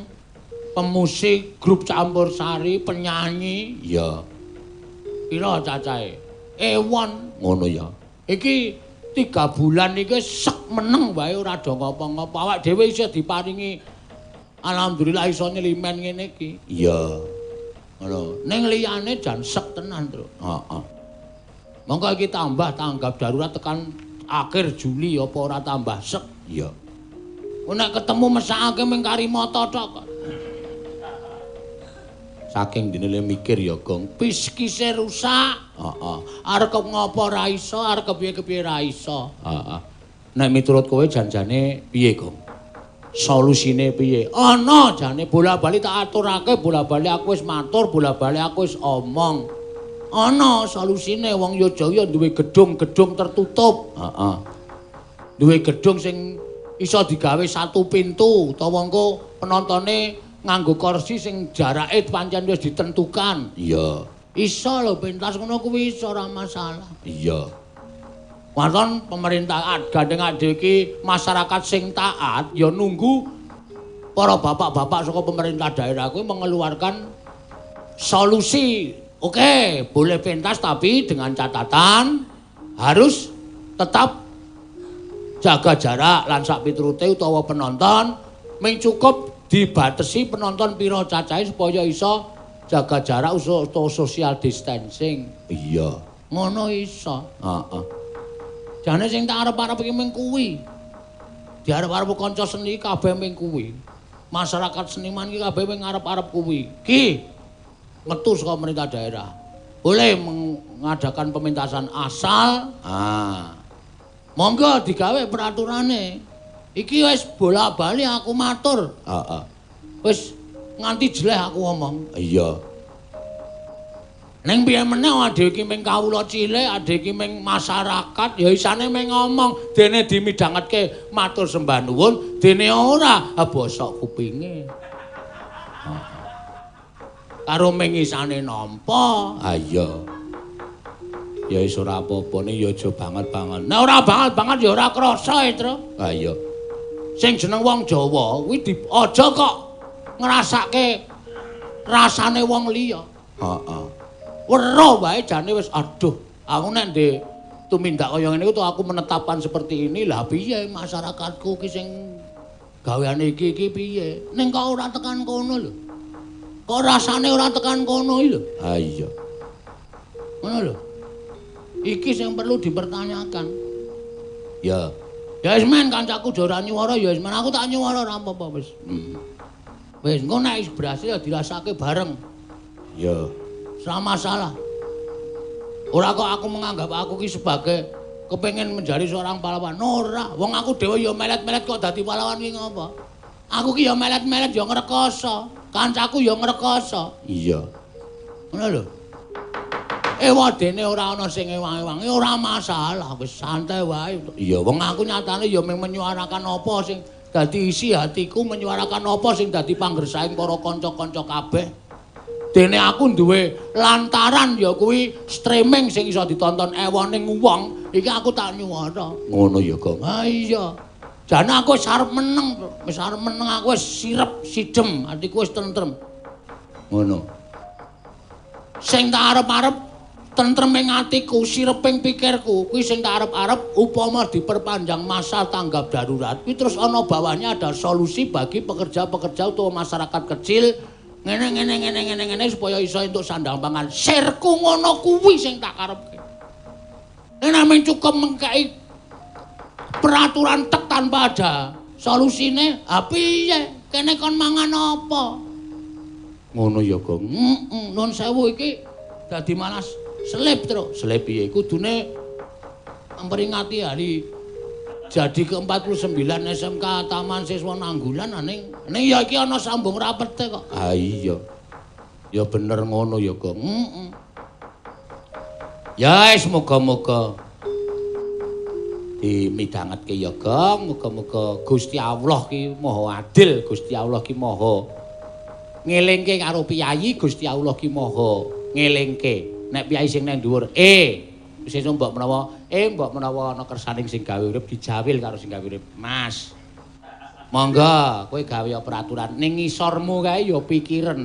Pemusik, grup campur sari, penyanyi, iya. Pira cacahe? Ewon. Ngono ya. Iki 3 bulan iki sek meneng wae ora do ngapa-ngapa. Awak dhewe isih diparingi alhamdulillah iso nyelimen ngene iki. Iya. Ngono. Ning liyane jan sek tenan, Tru. Heeh. Monggo iki tambah tanggap darurat tekan akhir Juli apa ora tambah sek? Iya. Nek ketemu mesakake mung kari mata tok kok. Saking dene mikir ya, Gong, piskise rusak. Heeh. Arep ngopo ora iso, arep kepiye-kepiye ora iso. Heeh. Nek miturut kowe janjane piye, Gong? Solusine piye? Ana jane bola-bali tak aturake, bola-bali aku wis matur, bola-bali aku wis omong. Ana solusine wong Yogya duwe gedung-gedung tertutup. Heeh. Duwe gedung sing iso digawe satu pintu utawa engko penontone nganggo kursi sing jarake pancen wis ditentukan. Iya. Iso lho pentas ngono kuwi iso ora masalah. Iya. Waton pemerintah gandeng dhewe iki masyarakat sing taat ya nunggu para bapak-bapak saka pemerintah daerah kuwi mengeluarkan solusi. Oke, boleh pentas tapi dengan catatan harus tetap jaga jarak lan sak piturute utawa penonton ming cukup dibatasi penonton pira cacahe supaya iso jaga jarak utawa social distancing. Iya. Ngono iso. Heeh. Jane sing tak arep-arep iki ming kuwi. Diarep-arep kanca seni kabeh ming kuwi. Masyarakat seniman iki kabeh ming arep-arep kuwi. Ki metu saka pemerintah daerah. Boleh mengadakan pementasan asal. Ah. Monggo digawe peraturane. Iki wis bola-bali aku matur. Heeh. Wis nganti jeleh aku ngomong. Iya. Ning piye meneh adhe iki ming kawula cilik, adhe iki ming masyarakat, ya isane ming ngomong, dene dimidhangetke matur sembah nuwun, dene ora bosok kupinge. Karo ming isane nampa. Ha iya. Ya wis ora apa-apa ning ya aja banget-banget. Nek ora banget-banget ya ora krasa, Tru. Ha iya. Sing jeneng wong Jawa kuwi aja kok ngrasake rasane wong liya. Heeh. Weruh wae jane wis aduh, aku nek ndek tumindak kaya ngene iku aku menetapkan seperti ini lah piye masyarakatku ki sing gaweane iki iki piye? Ning kok ora tekan kono lho. Kok rasane ora tekan kono iki lho. Ha iya. Ngono lho. Iki sing perlu dipertanyakan. Ya. Ya wis men kancaku ora nyuwara ya wis men aku tak nyuwara ora apa-apa wis. Wis engko nek berhasil ya dirasake bareng. Ya. Ora masalah. Ora kok aku menganggap aku ki sebagai kepengin menjadi seorang pahlawan. Ora, wong aku dhewe ya melet-melet kok dadi pahlawan ki ngopo? Aku ki ya melet-melet ya ngrekoso. Kancaku ya ngrekoso. Iya. Ngono lho. Ewadene ora ana sing ewang-ewangi ora masalah, wis santai wae. Iya, wong aku nyatane ya mung menyuarakan apa sing dadi isi hatiku, menyuarakan apa sing dadi panggersaing para kanca-kanca kabeh. Dene aku duwe lantaran ya kuwi streaming sing iso ditonton ewoning wong, iki aku tak nyuwara. Ngono ya, Gong. Ha iya. Jane aku wis arep meneng, wis arep meneng aku wis sirep sidem, atiku wis tentrem. Ngono. Sing tak arep-arep tentrem ing atiku, sireping pikirku, kuwi sing tak arep-arep upama diperpanjang masa tanggap darurat, kuwi terus ana bawahnya ada solusi bagi pekerja-pekerja utawa masyarakat kecil ngene ngene ngene ngene ngene supaya iso entuk sandang pangan. Sirku ngono kuwi sing tak karepke. Nek namung cukup mengkei peraturan tek tanpa ada solusine, ha piye? Kene kon mangan apa? Ngono ya, Gong. Heeh, nuwun sewu iki dadi malas selip terus. Selip piye? Kudune memperingati hari jadi ke-49 SMK Taman Siswa Nanggulan ning ning ya iki ana sambung rapete kok. Ha iya. Ya bener ngono ya, Gong. Heeh. Ya wis muga-muga dimidhangetke ya, Gong. Muga-muga Gusti Allah ki Maha Adil, Gusti Allah ki Maha ngelingke karo piyayi, Gusti Allah ki Maha ngelingke. Nek piyayi sing nang dhuwur, sesuk mbok menawa, mbok menawa ana kersaning sing gawe urip dijawil karo sing gawe urip. Mas. Monggo kowe gawe peraturan ning ngisormu kae ya pikiren.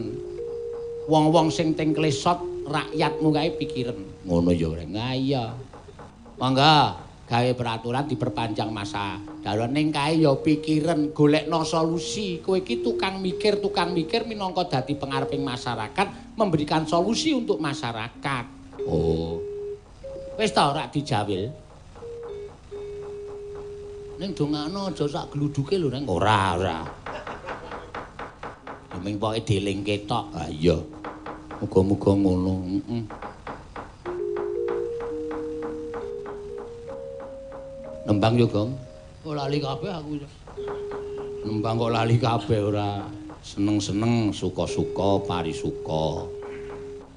Wong-wong sing teng klesot rakyatmu kae pikiren. Ngono ya, Reng. Ha iya. Monggo gawe peraturan diperpanjang masa darurat ning kae ya pikiren, golekno solusi. Kowe iki tukang mikir minangka dadi pengareping masyarakat, memberikan solusi untuk masyarakat. Oh. Wis ta ora dijawil. Ning dongakno aja sak gluduke lho, Reng. Ora, ora. Ya ming pokoke dielingke tok. Ha iya. Muga-muga ngono. Heeh. Nembang yo, Gong. Oh, lali kabeh aku. Nembang kok lali kabeh ora. Seneng-seneng, suka-suka, parisuka.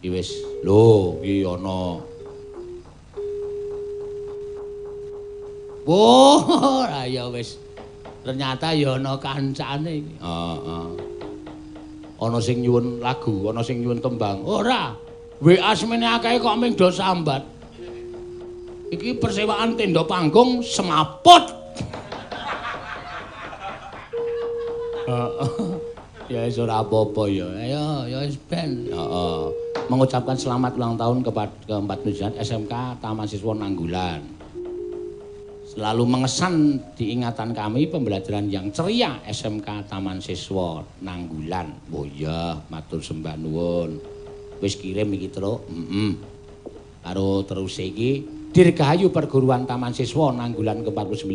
Iki wis lho, iki ana. Wah, ya wis. Ternyata ya ana kancane iki. Heeh. Ana sing nyuwun lagu, ana sing nyuwun tembang. Ora. WA semene akeh kok ming do sambat. Iki persewaan tenda panggung semaput. Ya wis ora apa-apa ya. Ayo, ya wis ben. Heeh. Mengucapkan selamat ulang tahun kepada ke-49 SMK Taman Siswa Nanggulan. Selalu mengesan di ingatan kami pembelajaran yang ceria SMK Taman Siswa Nanggulan. Oh iya, matur sembah nuwun. Wis kirim iki, Truk. Heeh. Karo terus iki Dirgahayu Perguruan Taman Siswa Nanggulan ke-49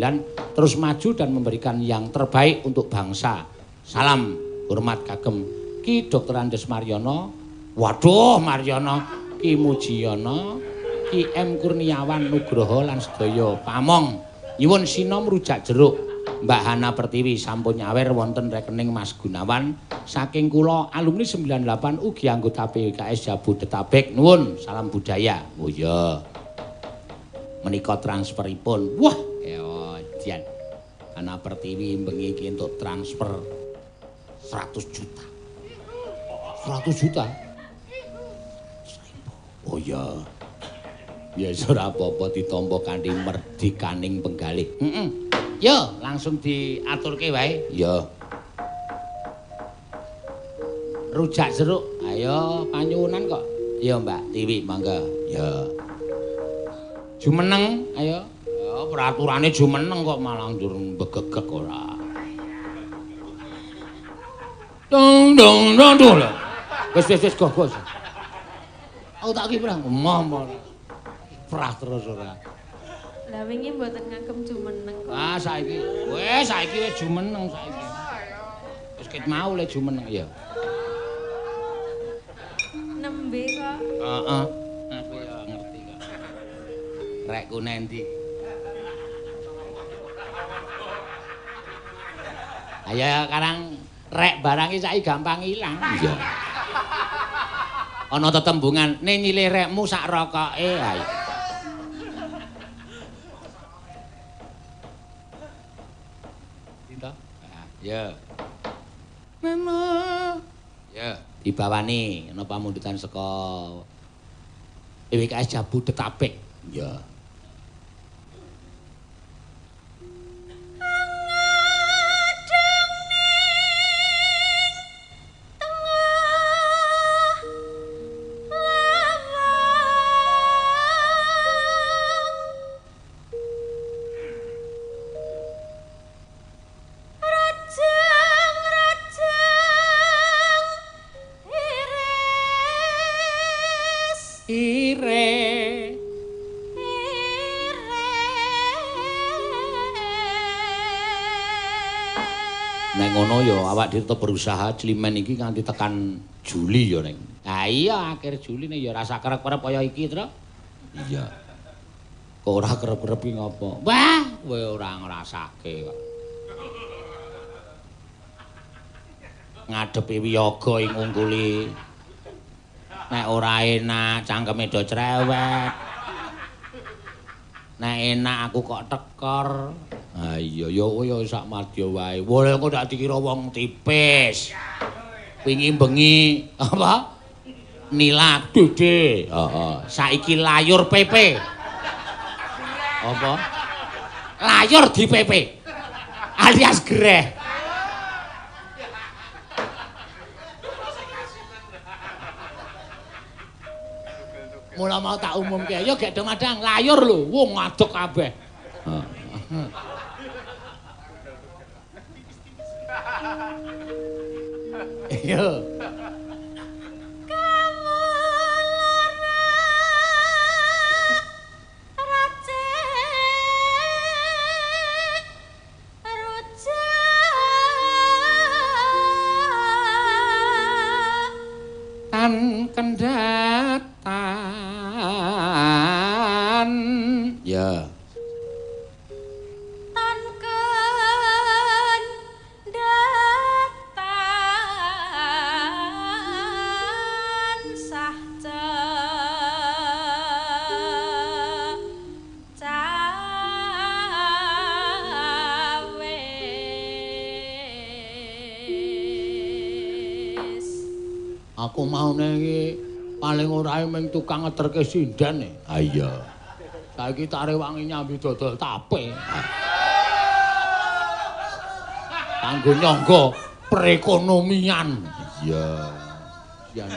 terus maju dan memberikan yang terbaik untuk bangsa. Salam hormat kagem Ki Dr. Andes Maryono. Waduh, Maryono, Ki Mujiyono, Ki M Kurniawan Nugroho lan sedaya pamong. Nyuwun sinom rujak jeruk Mbak Hana Pertiwi sampun nyawer wonten rekening Mas Gunawan saking kula alumni 98 ugi anggota PKS Jabodetabek. Nuwun salam budaya. Oh iya. Menika transferipun. Wah, edan. Hana Pertiwi bengi iki entuk transfer 100 juta. 100 juta. Oh iya. Ya wis ora apa-apa ditampa kanthi merdikaning penggalih. Heeh. Yo, langsung diaturke wae. Ya. Rujak jeruk. Ayo panyuwunan kok. Ya, Mbak Tiwi, mangga. Ya. Jumeneng, ayo. Ya, peraturane jumeneng kok malah njur begegek ora. Dong dong dong dong. Wis wis wis go go. Aku tak kiprah. Emoh. Kiprah terus ora. Lah wingi mboten ngagem jumeneng kok. Ah saiki wis saiki wis jumeneng saiki. Wis ket mau le jumeneng ya. Nembe kok. Heeh. Aku ya ngerti kok. Rekku nendi. Ayo karang rek barang iki saiki gampang ilang. Iya. Ana tetembungan, "Ne nyilih rekmu sak rokoke." Ayo. Dinta? Ya. Mama. Ya, dibawani ana pamundutan saka EWKS Jabodetabek. Ya. Nek ngono ya awak dhewe tetep berusaha climen iki nganti tekan Juli ya, Neng. Ha iya akhir Juli nek ya rasa kerep-kerep kaya iki, Tru. Iya. Kok ora kerep-kerep ki ngopo? Wah, kowe ora ngrasake kok. Ngadepi wiyaga ing ungkuli. Nek ora enak cangkeme do cerewet. Nek enak aku kok tekor. Ha iya ya ya sak madya wae. Wah kok ndak dikira wong tipis. Wingi bengi apa? Nilak dede. Heeh. Saiki layur PP. Apa? Layur di PP. Alias greh. Mula mau tak umumke, ya gek do madang layur lho, wong ngadeg kabeh. Iya. Tan kendatan. Ya. Tan kendatan sah cawis. Aku maune iki paling ora mung tukang ngeterke sinden e. Ha iya. Saiki tak rewangi nyambi dodol tape. Kanggo nyangga perekonomian. Iya. Sian.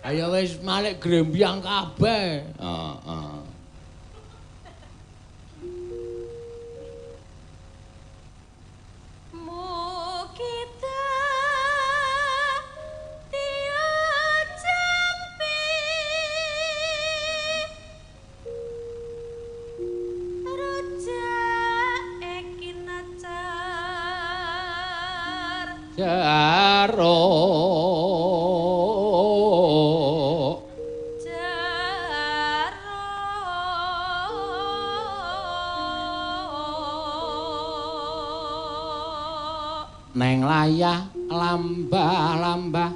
Ayo wis malik grembyang kabeh. Heeh. Jaro jaro neng layah lambah-lambah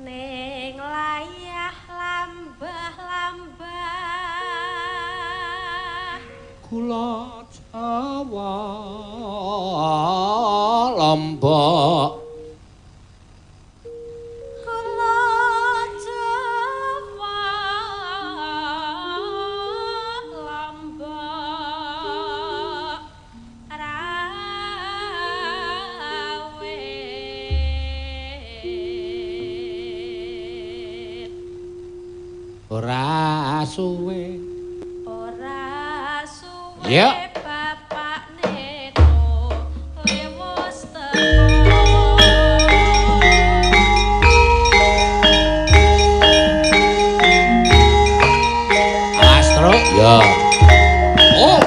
neng layah lambah-lambah kula Jawa Lombok kula Ora suwe. Ora suwe. Ya. Bapak neto lewos teko. Astro. Ya. Oh.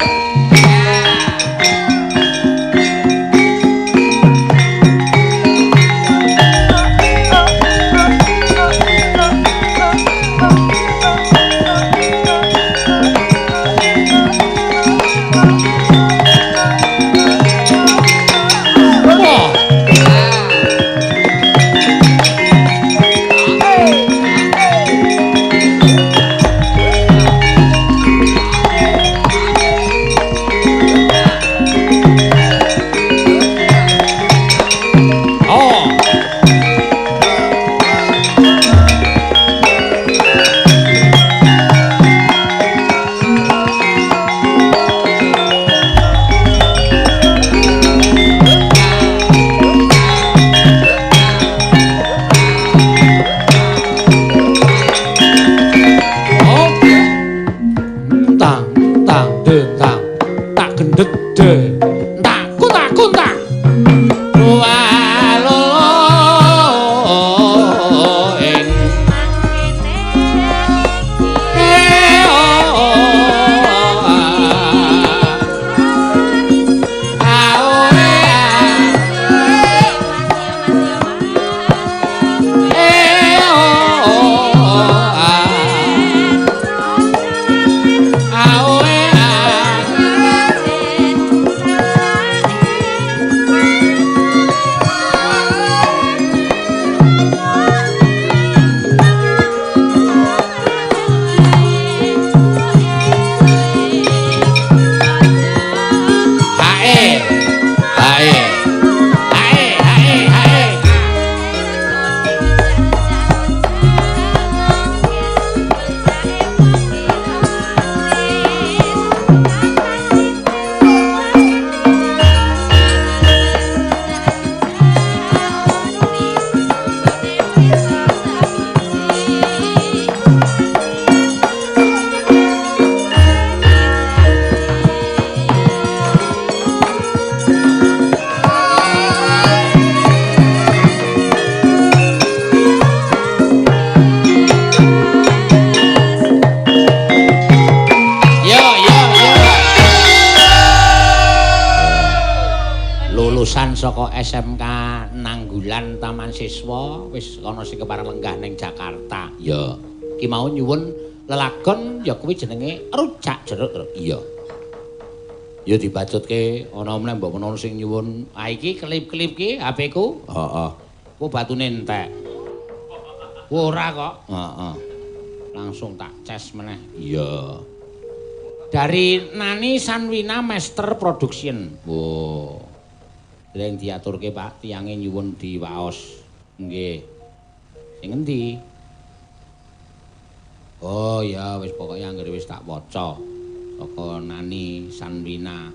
Saka SMK Nanggulan Taman Siswa wis ana sing kepareng lenggah ning Jakarta. Ya. Ki mau nyuwun lelagon ya kuwi jenenge Rujak Jeruk. Iya. Ya dibacutke ana meneh mbok menawa sing nyuwun. Ah iki klip-klip ki HP ku. Heeh. Ku batune entek. Ora kok. Heeh. Langsung tak ces meneh. Iya. Dari Nani Sanwina Master Production. Wo. Dereng diaturke Pak, tiange nyuwun diwaos. Nggih. Sing endi? Oh ya wis pokoke anggere wis tak waca. Saka Nani Sanwina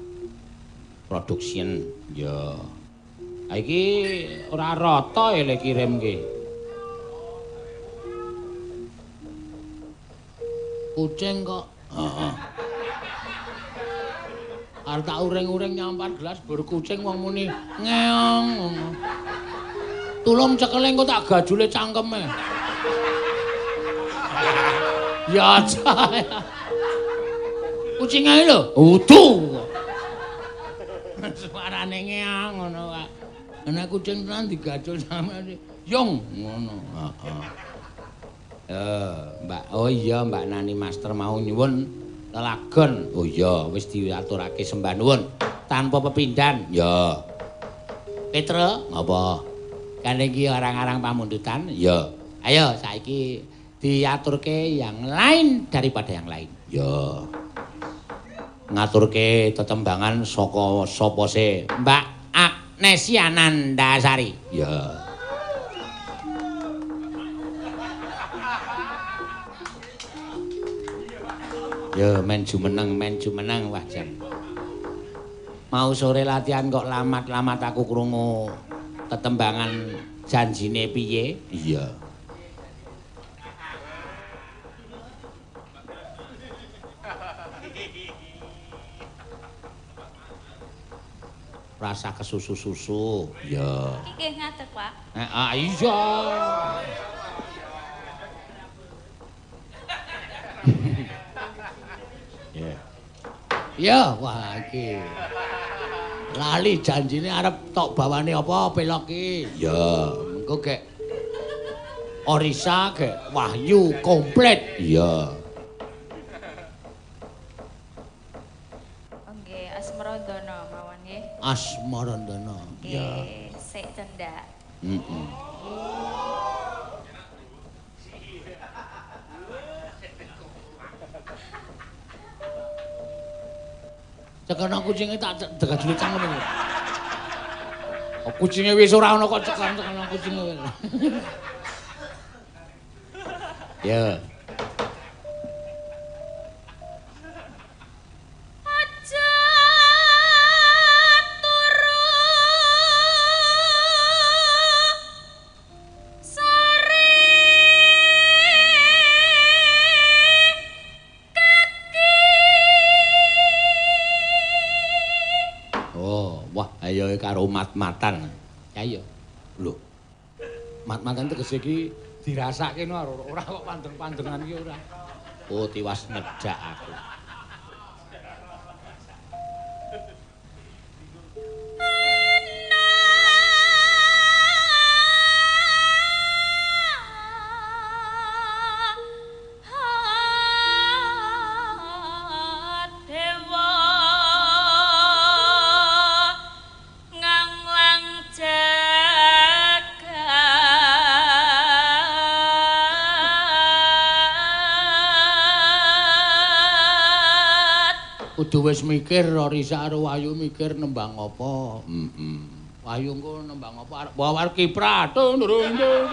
Production. Ya. Ha iki ora rata ya le kirimke. Kucing kok. Heeh. Arep tak uring-uring nyampar gelas bor kucing wong muni ngeong ngono. Tulung cekele engko tak gajule cangkeme. Ya aja. Kucinge lho, udu. Suarane ngeong ngono kok. Ana kucing tenan digajul sampe yong ngono. Heeh. Mbak, oh iya Mbak Nani Master mau nyuwun lelagon. Oh iya, wis diaturake sembah nuwun tanpa pepindhan. Ya. Petra, ngapa? Kene iki arang-arang pamundutan? Ya. Ayo saiki diaturke yang lain daripada yang lain. Ya. Ngaturke tetembangan saka sapa se? Mbak Agnesia Nandasari. Ya. Ya men jumeneng wah jan. Mau sore latihan kok lamat-lamat aku krungu tetembangan janjine piye? Iya. Rasa kesusu-susu. Ya. Iki nggih ngadeg, Pak. Heeh, iya. Ya. Ya, wah iki. Lali janjine arep tok bawane apa pelok iki. Ya, mengko gek Orisa gek Wahyu komplit. Iya. Oh nggih, Asmarandana mawon nggih. Asmarandana. Ya. Sik cendak. Heeh. Cekono kucinge tak degajule cangkem iki. Oh, kucinge wis ora ana kok cekono kucinge. Ya. Aja turu sore kaki. Oh, wah ayo karo mat-matan. Ayo. Lho. Mat-matan tegese iki dirasake no ora kok pandeng-pandengan iki ora. Oh, tiwas ngejak aku. Dewa nganglang jagat. Kudu wis mikir Risa karo Wahyu mikir nembang apa. Heeh. Wahyu engko nembang apa arep bawa arep kiprah. Tung durung dung.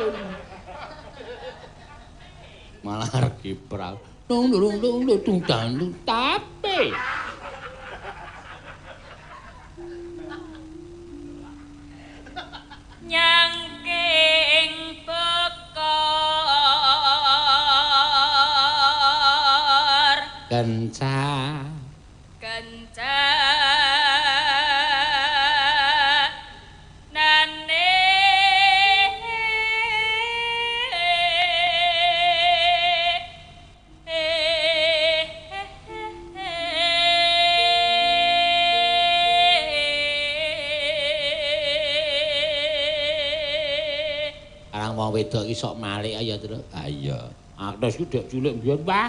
Malah arep kiprah. Tung durung dung dung dan tape. Nyangking bekor Kenca. Kencanane Karang wong wedok iki sok malik ya, Tru. Ha iya. Agnes ku dek cilik mbiyen, wah.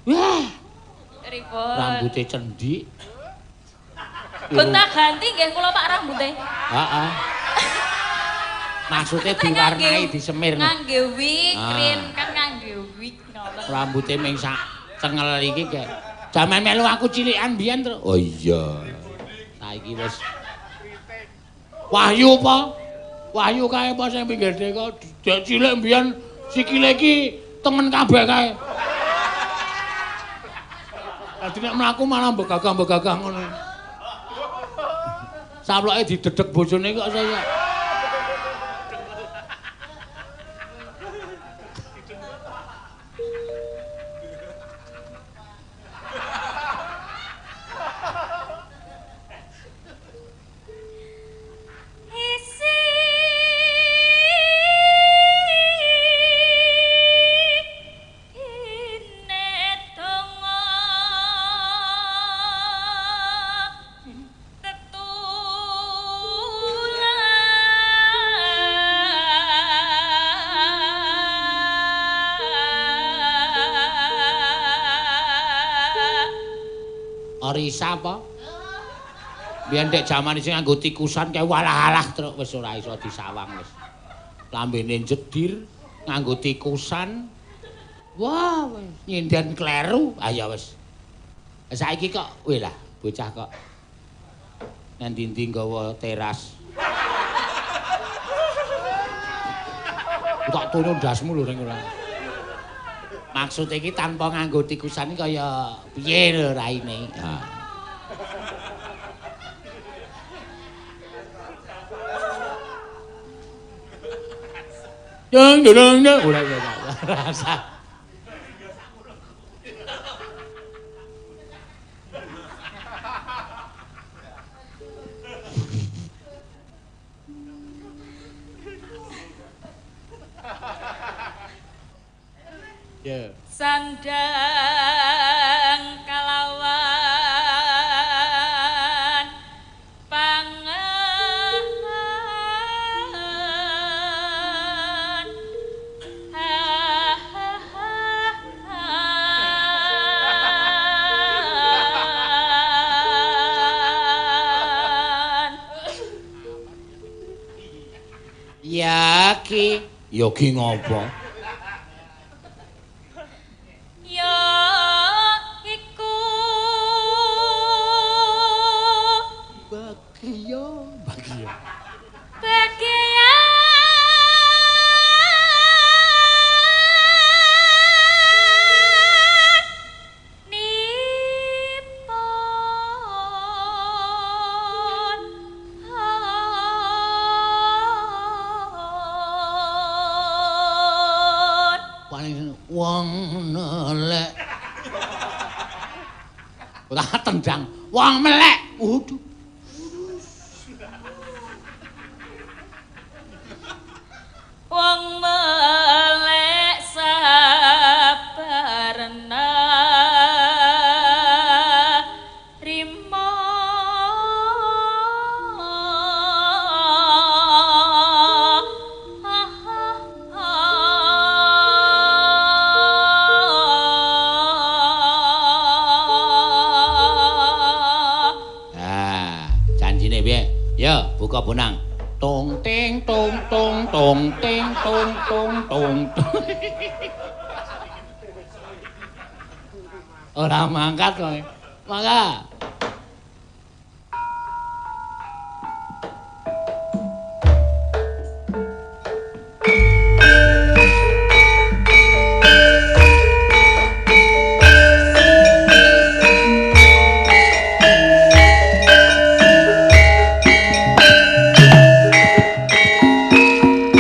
Wah, Pripun? rambute cendik. Gonta ganti nggih kula Pak rambute. Heeh. Maksudnya diwarnai disemir. Ngangge wig, Ah. krim kan ngangge wig ngoten. Rambute ming sak cengel iki kek. Jaman melu aku cilikan biyen, Tru. Oh iya. Saiki wis Wahyu apa? Wahyu kae apa sing pinggir deka dek cilik mbiyen sikile iki tengen kabeh kae. Dadi nek mlaku malah mbegagah-mbegagah ngono. Saploke didedek bojone kok saya. Isi ine donga tetulan. Orisa apa? Biyen dek jaman sing nganggo tikusan kae walah-alah truk wis ora iso disawang wis. Lambene jedir nganggo tikusan. Wah, wis nyinden kleru. Ah ya wis. Saiki kok weh lah bocah kok nang ndi-ndi nggawa teras. Tak turun ndasmu lho ning ora. Maksud iki tanpa nganggo tikusan iki kaya piye lho raine. Ha. Dong dong dong. Ora ora rasa. Ya. Sandang kalawan pangan ha ha ha. Ya ki, ya ki ngopo? Ya iku Bagya, bagya. Bagian nipun Paling wong nelek. Ora tendang, wong melek. Waduh. Wong melek sabarna rima Ah, janjine piye? Ya, buka bonang. Tong ting tong tong tong ting tong tong tong. Ora mangkat kowe. Mangga.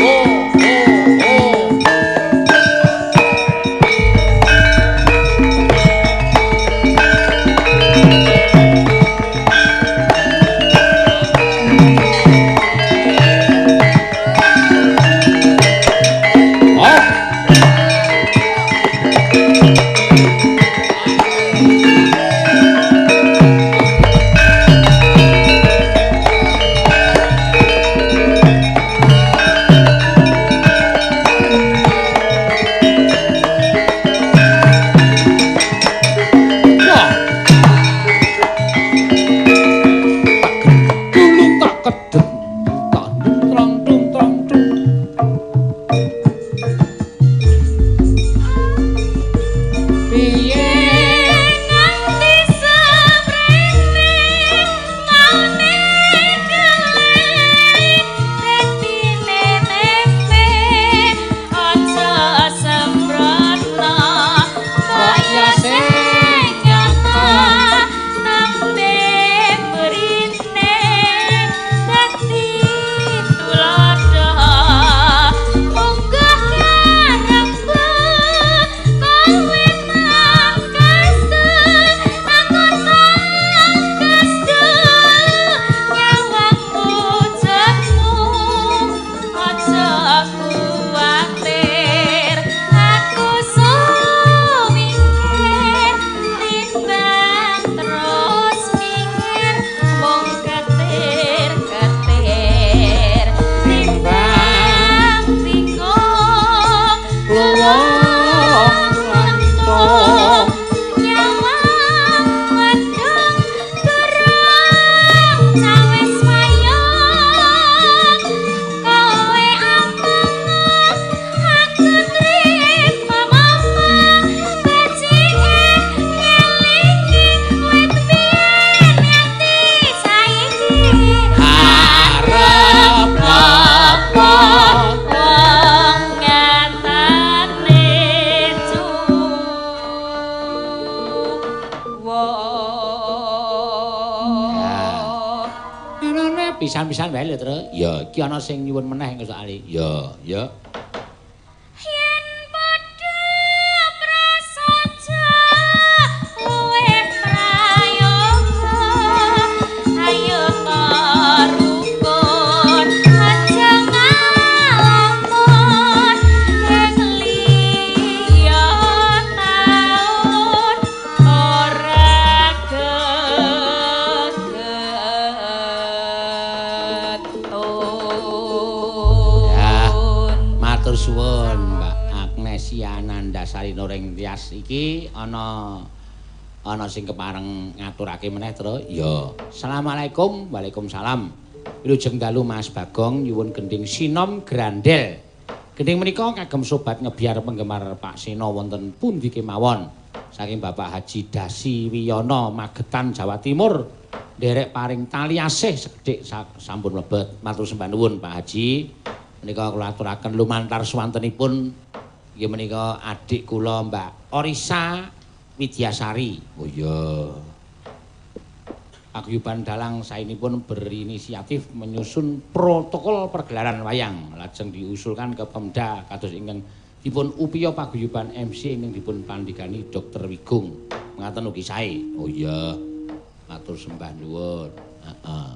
Oh, oh, oh. Oh. Wah. Dulu tak kedet, tak nuntrang nuntrang dung. Piye? Nganti semrene maune kelek dadine tempe aja sembrono kaya sing nyata tembe mrene dadi tuladha munggah karepku kowe mangkastu aku tangkastu nyawang wujudmu aja kuwatir aku sumingkir timbang terus minggir mung ketir-ketir timbang bingung Luwung lantung. Nyawang mendung durung cawis wayang kowe amung aku trima mama becike ngelingi wit biyen nganti saiki Arep apa? Wong ngatane cuwo. Anane pisan-pisan wae lho, Tru. Ya, iki ana sing nyuwun meneh engko soalé. Ya, ya. Yen padha prasaja luwih prayoga ayo rukun aja ngalamun ing liya. Widyasari Noring Tias iki ana ana sing kepareng ngaturake meneh, Tru. Ya. Assalamualaikum. Waalaikumsalam. Wilujeng dalu Mas Bagong nyuwun gendhing Sinom Grandel. Gendhing menika kagem sobat ngebiar penggemar Pak Seno wonten pundi kemawon. Saking Bapak Haji Dasi Wiyono Magetan Jawa Timur. Nderek paring tali asih sekedhik sampun mlebet. Matur sembah nuwun Pak Haji. Menika kula aturaken lumantar swantenipun inggih menika adik kula Mbak Orisa Widyasari. Oh iya. Paguyuban Dalang saenipun berinisiatif menyusun protokol pergelaran wayang lajeng diusulkan ke Pemda kados ingkang dipun upiya paguyuban MC ingkang dipun pandhegani Dr. Wigung. Ngaten ugi sae. Oh iya. Matur sembah nuwun. Heeh.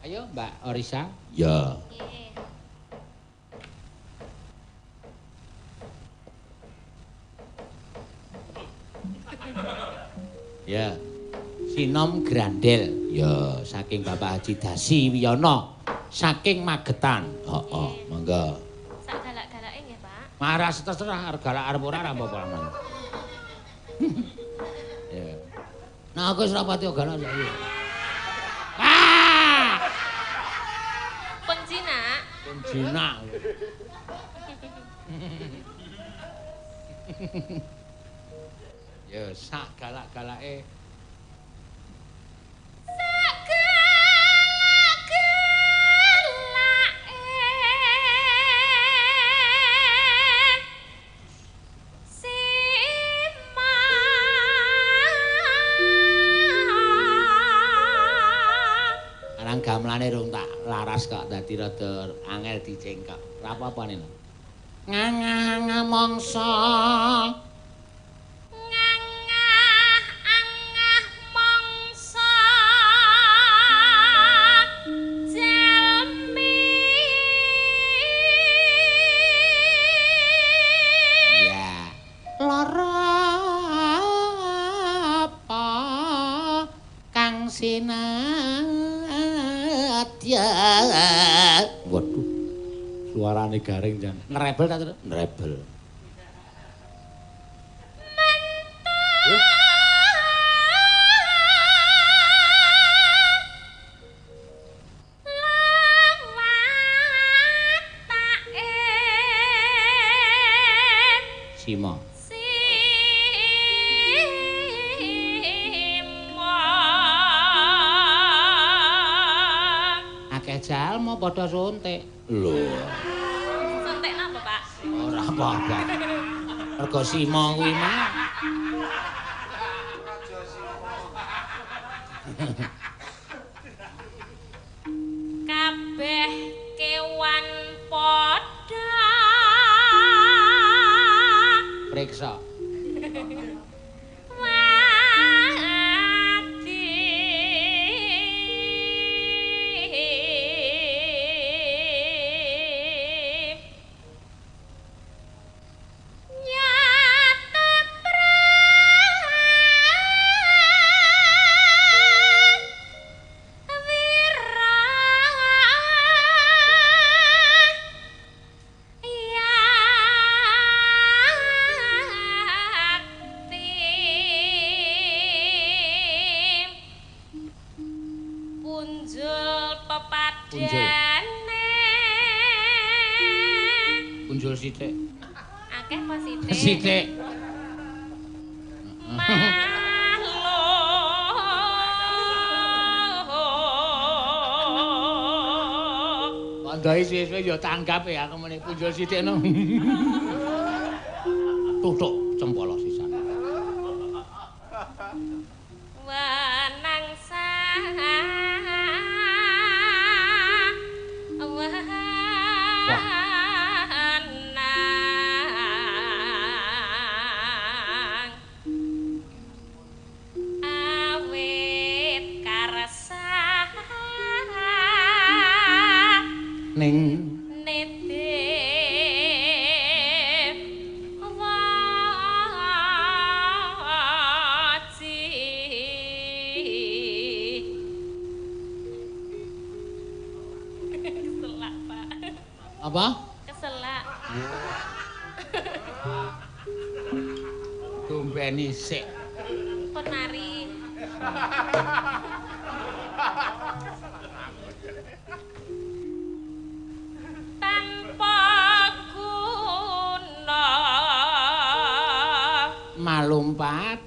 Ayo Mbak Orisa. Ya. Ya. Sinom Grandel. Ya, saking Bapak Haji Dasi Wiyono saking Magetan. Heeh, monggo. Sak galak-galake nggih, Pak. Maras terserah arep galak arep ora ora apa-apa. Ya. Nah, aku wis ora pati galak saiki. Ah! Penjinak. Penjinak. Ya, sak galak-galake. Sak galak-galake sima. Arang gamelane rung tak laras kok dadi rada angel dicengkok. Ora apa-apa nih. Ngangah mangsa. Waduh, suarane garing jan. Ngerebel ta, Tru? Ngerebel. Sima. Akeh jalma padha suntik. Lho. Suntik napa, Pak? Ora apa-apa. Mergo sima kuwi mah. Kabeh kewan padha priksa. Punjul sithik. Akeh apa sithik? Sithik. Kandhai suwe-suwe ya tanggap ya aku muni punjul sithik no. Tutuk cempolo sisan. Wenang awit karesah ning nitip waji. Keselak, Pak. Apa? Keselak. Diombeni sik. Pun mari. Tanpa guna malumpat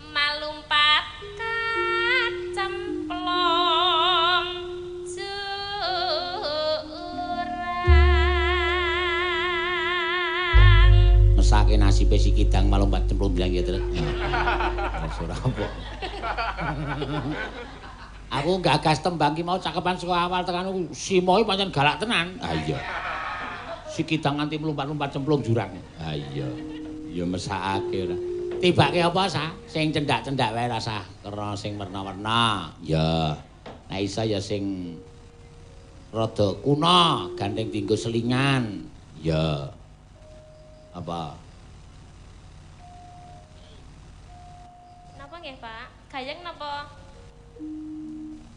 malumpat kacemplung jurang. Mesake nasibe si kidang malumpat cemplung bilang ya terus. Ora apa. Aku gagas tembang ki mau cakepan saka awal tekan simo iki pancen galak tenan. Ha iya. Si kidang nganti mlumpat-lumpat cemplung jurang. Ha iya. Ya mesakake ora. Tibake apa sah? Sing cendak-cendak wae rasah krana sing werna-werna. Ya. Nek iso ya sing rada kuna, gandeng dienggo selingan. Ya. Apa? Napa nggih, Pak? Gayeng napa?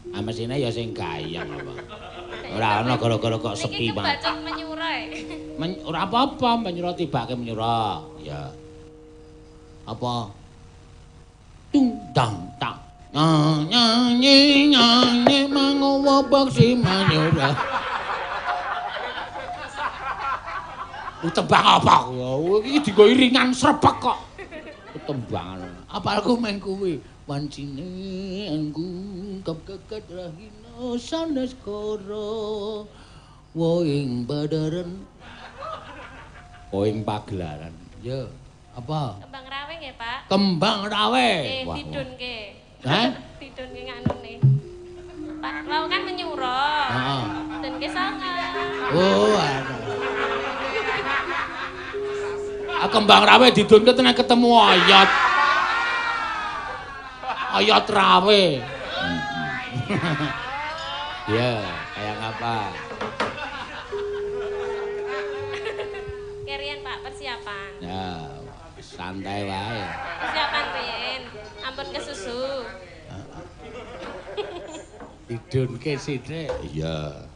Ah mesine ya sing gayeng apa. Ora ana gara-gara kok sepi banget. Iki kebacut menyura. Ora apa-apa, menyura tibake menyura. Ya. Apa? Tung dang tak. Nyanyi nyanyi mangowo baksi manyura. Tembang apa? Iki dienggo iringan srebek kok. Tembangan. Apalku meng kuwi wancine anggungkap kekat rahina sanes kara woing badaran woing pagelaran. Ya, apa? Kembang rawe nggih, Pak. Kembang rawe. Nggih, didunke. Hah? Didunke nganune. Pak, wau kan menyura. Heeh. Dunke sanga. Oh, aduh. Kembang rawe didunke tenan ketemu ayat. Ayat rawe. Ya, kayak apa? Kerian Pak, persiapan. Ya, santai wae. Persiapan riyen, ampun kesusu. Didunke sithik. Iya.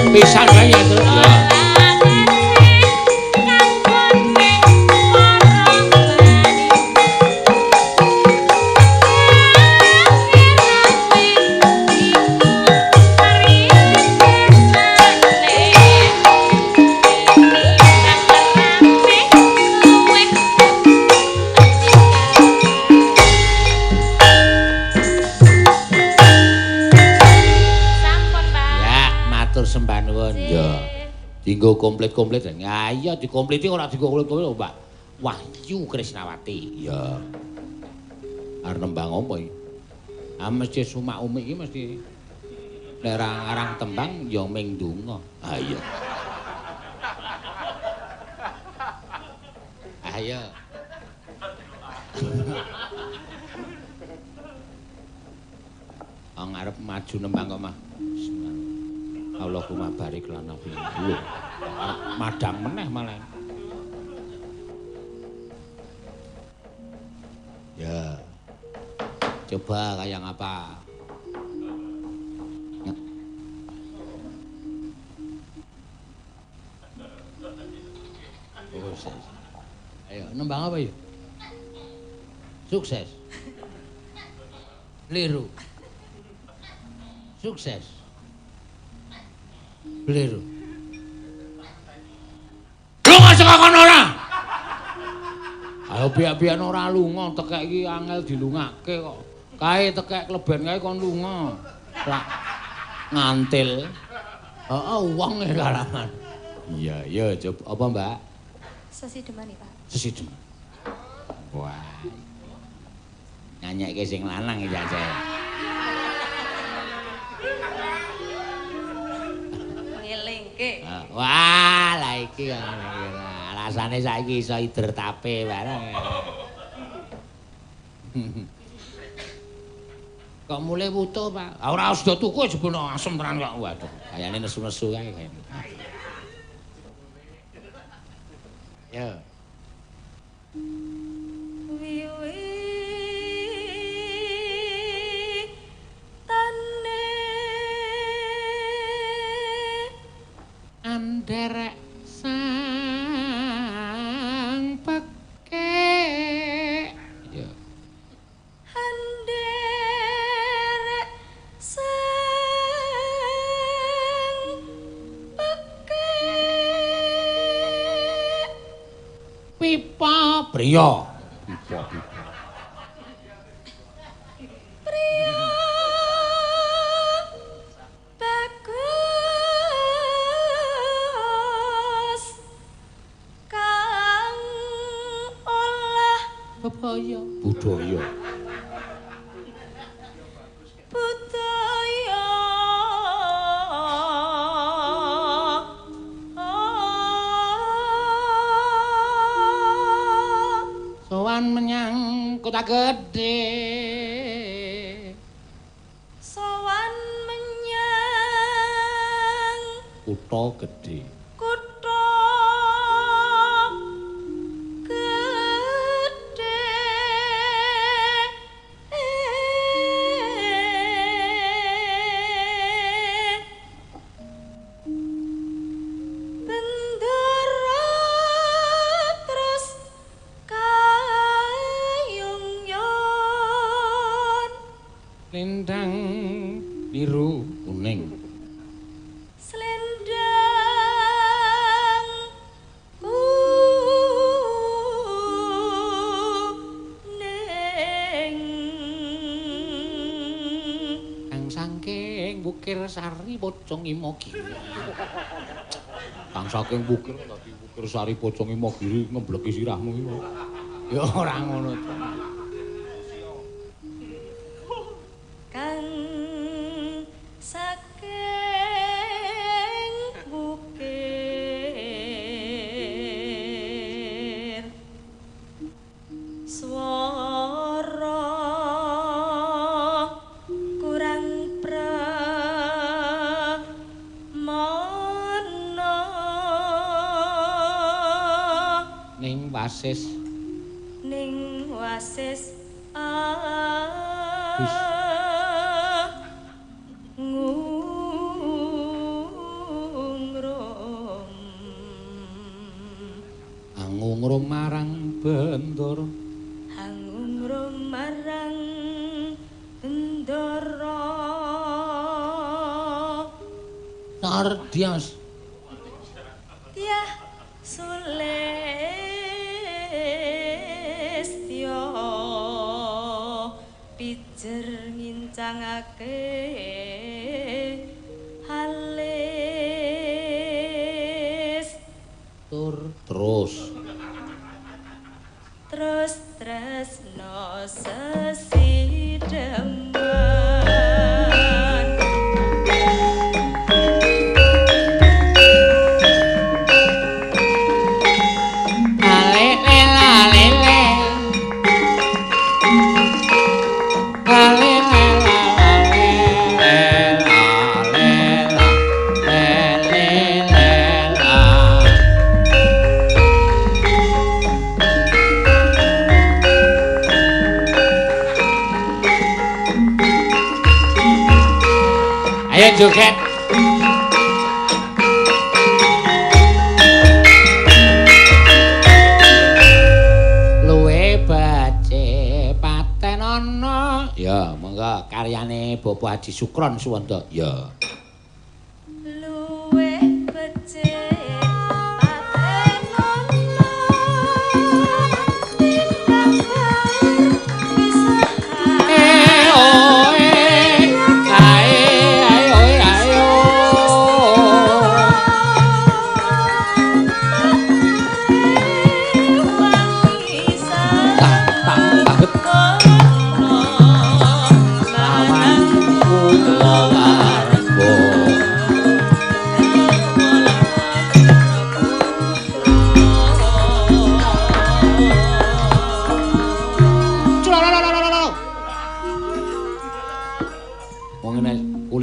Pisan wae ya, Tru. Ya. Sampun, Pak. Ya, matur sembah nuwun. Ya. Dinggo komplit-komplit. Ya iya dikompliti ora dienggo komplit-komplit, Mbak. Wahyu Krisnawati. Ya. Arep nembang apa iki? Ah mesti sumak umik iki mesti nek ora ngarang tembang ya ming donga. Ah iya. Ayo. Wong arep maju nembang kok mah. Allahumma barik lana fi. Lho, madang meneh malah. Ya. Coba kaya ngapa? Oh, sukses. Ayo, nembang apa ya? Sukses. Liru. Sukses. Bliru. Lunga saka kono ora? Ayo biak-biak ora lunga, tekek iki angel dilungake kok. Kae tekek kleben kae kon lunga. Rak ngantil. Heeh, wong e kalaman. Iya, iya, coba apa, Mbak? Sesideman Pak. Sesideman. Wah. Nyanyekke sing lanang iki aja. Ngelingke. Wah, lah iki alasane saiki iso ider tape barang. Kok mulai wutuh, Pak? Ah, ora usah tuku jebul asem tenan kok. Waduh, kayane nesu-nesu kae kayane. Ya. Wiwi tane anderek sang pekek. Ya. Anderek sang pekek. Pipa priya. Pipa pipa. Priya bagus kang olah Bebaya budaya. Budaya. Sowan menyang kota gede. Sowan menyang Kutha gedhe. Kutha gedhe. Bendera terus kayungyon. Lindang biru kuning. Selendang kuning. Kang saking Bukir Sari Pocong Imogiri. Kang saking Bukir dadi Bukir Sari Pocong Imogiri ngembleki sirahmu iki. Ya ora ngono to. Kang saking bukir swara kurang pramana. Ning wasis. Ning wasis Wis. Ngu. Hangumrum marang Bendara. Hangumrum marang Bendara. Nardias. Tiah Sulistya pijer ngincangake halis. Tur terus. Terus tresno sesideman. Ayo joget. Luwe becik paten ana. Ya, monggo karyane Bapak Haji Sukron Suwanda. Ya. Luwe becik paten ana.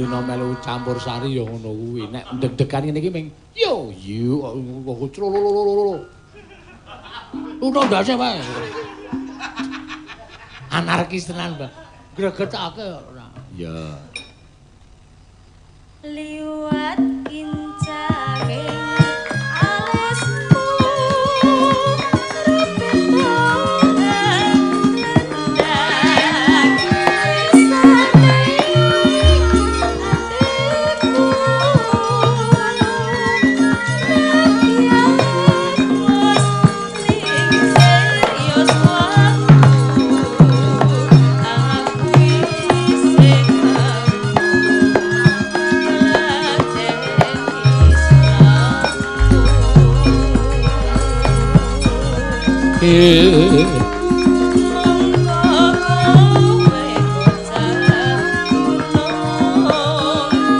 Timbang Campur sari ya ngono kuwi. Nek deg-degan ngene iki ming yo yo kok trololololo. Luno ndase wae. Anarkis tenan, Mbak. Gregetake ora. Ya. Liwat kincange alismu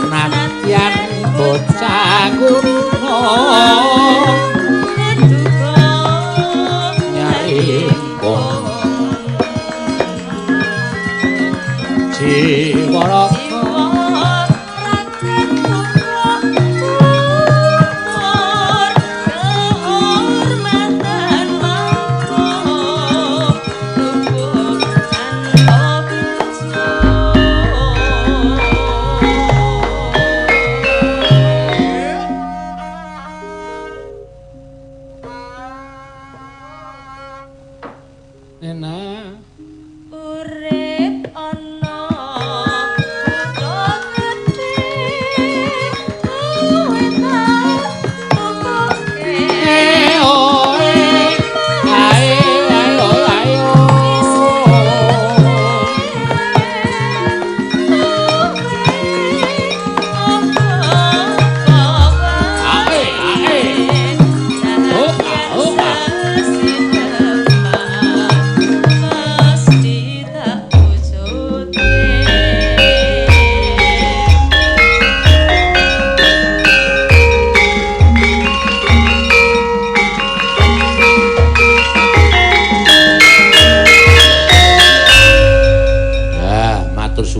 Nadyan bocah kuno nyaringkung jiwa Urip ana kutha gedhe kowe tak tukoke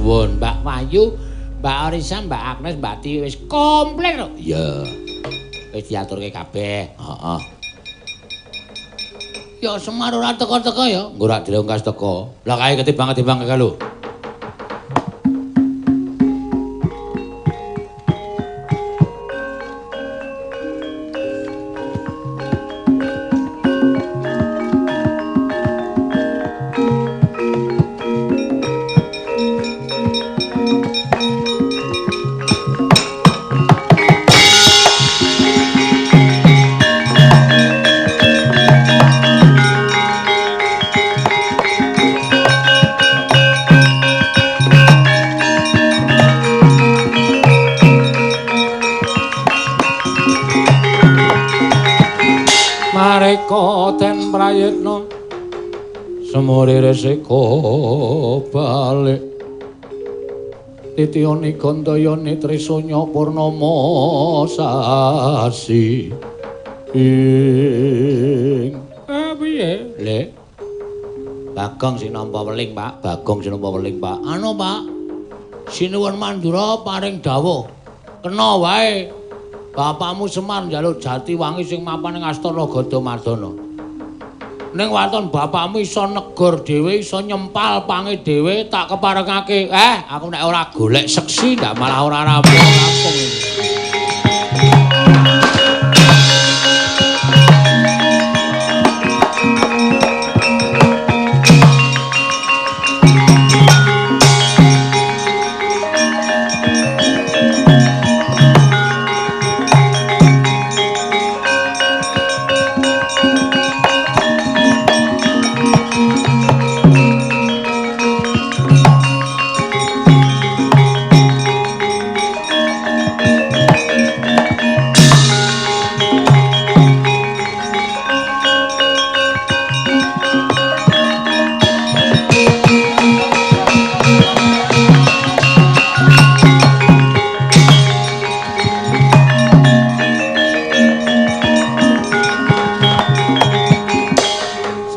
Mbak Wahyu, Mbak Orisa, Mbak Agnes, Mbak Tiwi wis komplit lho. Iya. Wis diaturke kabeh. Heeh. Ya Semar ora teko-teko ya. Engko ora dirongkas teko. Lah kae ketimbang-ketimbang kae lho. Semareka den prayitna semuri resika balik titiyani gandayani trisanya purnama sasi ing piye le Bagong sing nampa weling Pak, Bagong sing nampa weling Pak. Anu Pak, Sinuwun Mandura paring dawuh kena wae bapakmu Semar njaluk jati wangi sing mapan ing astana Gadamadana. Ning waton bapakmu iso negor dhewe, iso nyempal pange dhewe, tak keparengake. Aku nek ora golek seksi ndak malah ora rampung-rampung.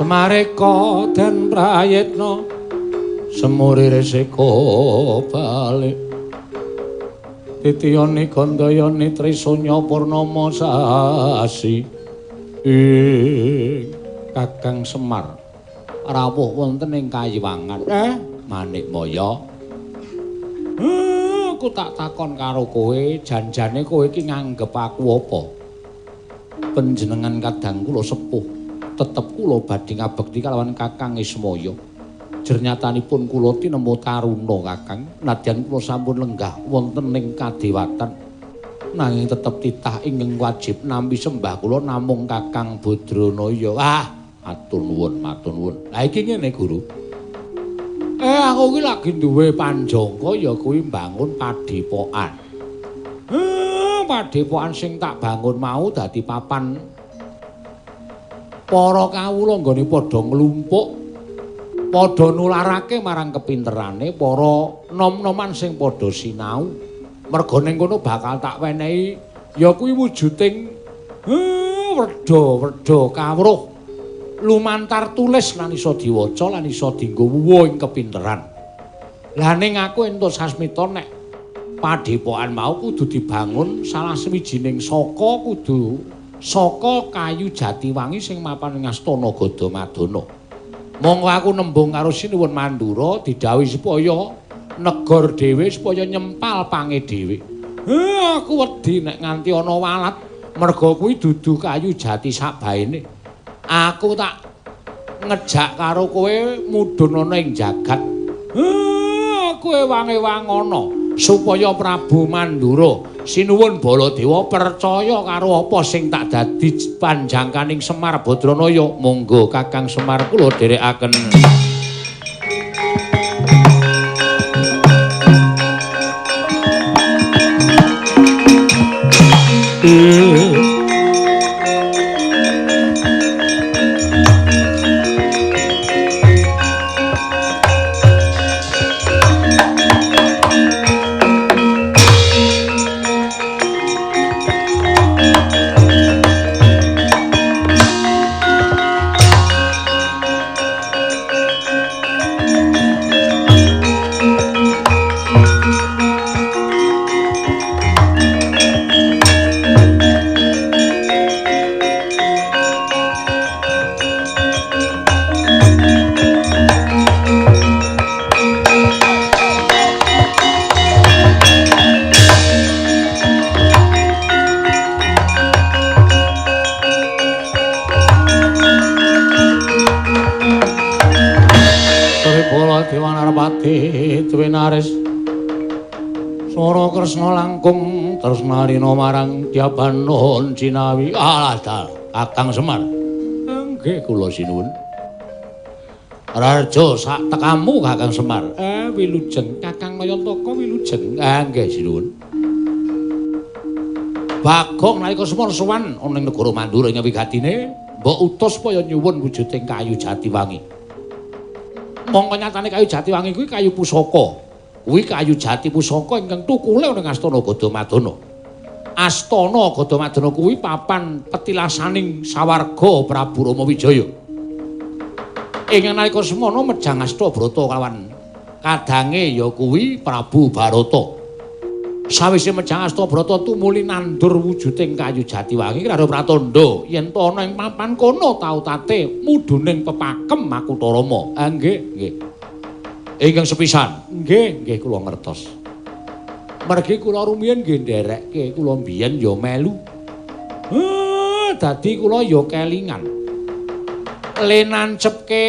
Semareka den prayitna semuri resika balik titiyani gandayani trisanya purnama sasi ing Kakang Semar rawuh wonten ing kayiwangan. Manikmaya, aku tak takon karo kowe, janjane kowe iki nganggep aku apa? Panjenengan kadang kula sepuh, tetep kula badhe ngabekti kalawan Kakang Ismaya. Jernyatanipun kula tinemu taruna Kakang, nadyan kula sampun lenggah wonten ing kadewatan, nanging tetep titah ingkang wajib nampi sembah kula namung Kakang Badranaya. Ah, matur nuwun, matur nuwun. Lah iki ngene Guru. Aku iki lagi duwe panjangka ya kuwi mbangun padepokan. Padepokan sing tak bangun mau dadi papan para kawula nggone padha nglumpuk, padha nularake marang kepinterane para nom-noman sing padha sinau. Merga ning kono bakal tak wenehi ya kuwi wujuding wedha-wedha kawruh lumantar tulis lan iso diwaca lan iso dienggo wuwuh ing kepinteran. Lah ning aku entuk sasmita nek padepokan mau kudu dibangun salah sawijining saka kudu saka kayu jatiwangi sing mapan ing astana Gadamadana. Monggo aku nembung karo Sinuwun Mandura didhawuhi supaya negor dhewe supaya nyempal pange dhewe. Aku wedi nek nganti ana walat merga kuwi dudu kayu jati sakbaene. Aku tak ngejak karo kowe mudhun ana ing jagat. Kowe wange-wangono supaya Prabu Mandura Sinuwun Baladewa percaya karo apa sing tak dadi panjangkaning Semar Badranaya. Monggo Kakang Semar kula dherekaken. Swara Kresna langkung tresnarina marang Dyabanon Cinawi. Alah dal, Kakang Semar. Nggih kula sinuwun. Raja sak tekamu Kakang Semar. Wilujeng Kakang Nayantaka wilujeng. Nggih sinuwun. Bagong nalika Semar sowan ana ing negara Mandura ing wigatine Mbok utus supaya nyuwun wujuding kayu jatiwangi. Mongko nyatane kayu jatiwangi kuwi kayu pusaka. Kuwi kayu jati pusaka ingkang tukule ning Astana Gadamadana. Astana Gadamadana kuwi papan petilasaning sawarga Prabu Rama Wijaya. Ing nalika semono mejang Astabrata kawan kadange ya kuwi Prabu Barata. Sawise mejang Astabrata tumuli nandur wujuding kayu jatiwangi karo pratandha yen to ana ing papan kono tautate mudhuning pepakem Makutha Rama. Ah nggih, nggih. Ingkang sepisan, nggih, nggih kula ngertos. Mergi kula rumiyin nggih nderekke, kula mbiyen ya melu. Dadi kula ya kelingan. Le nancepke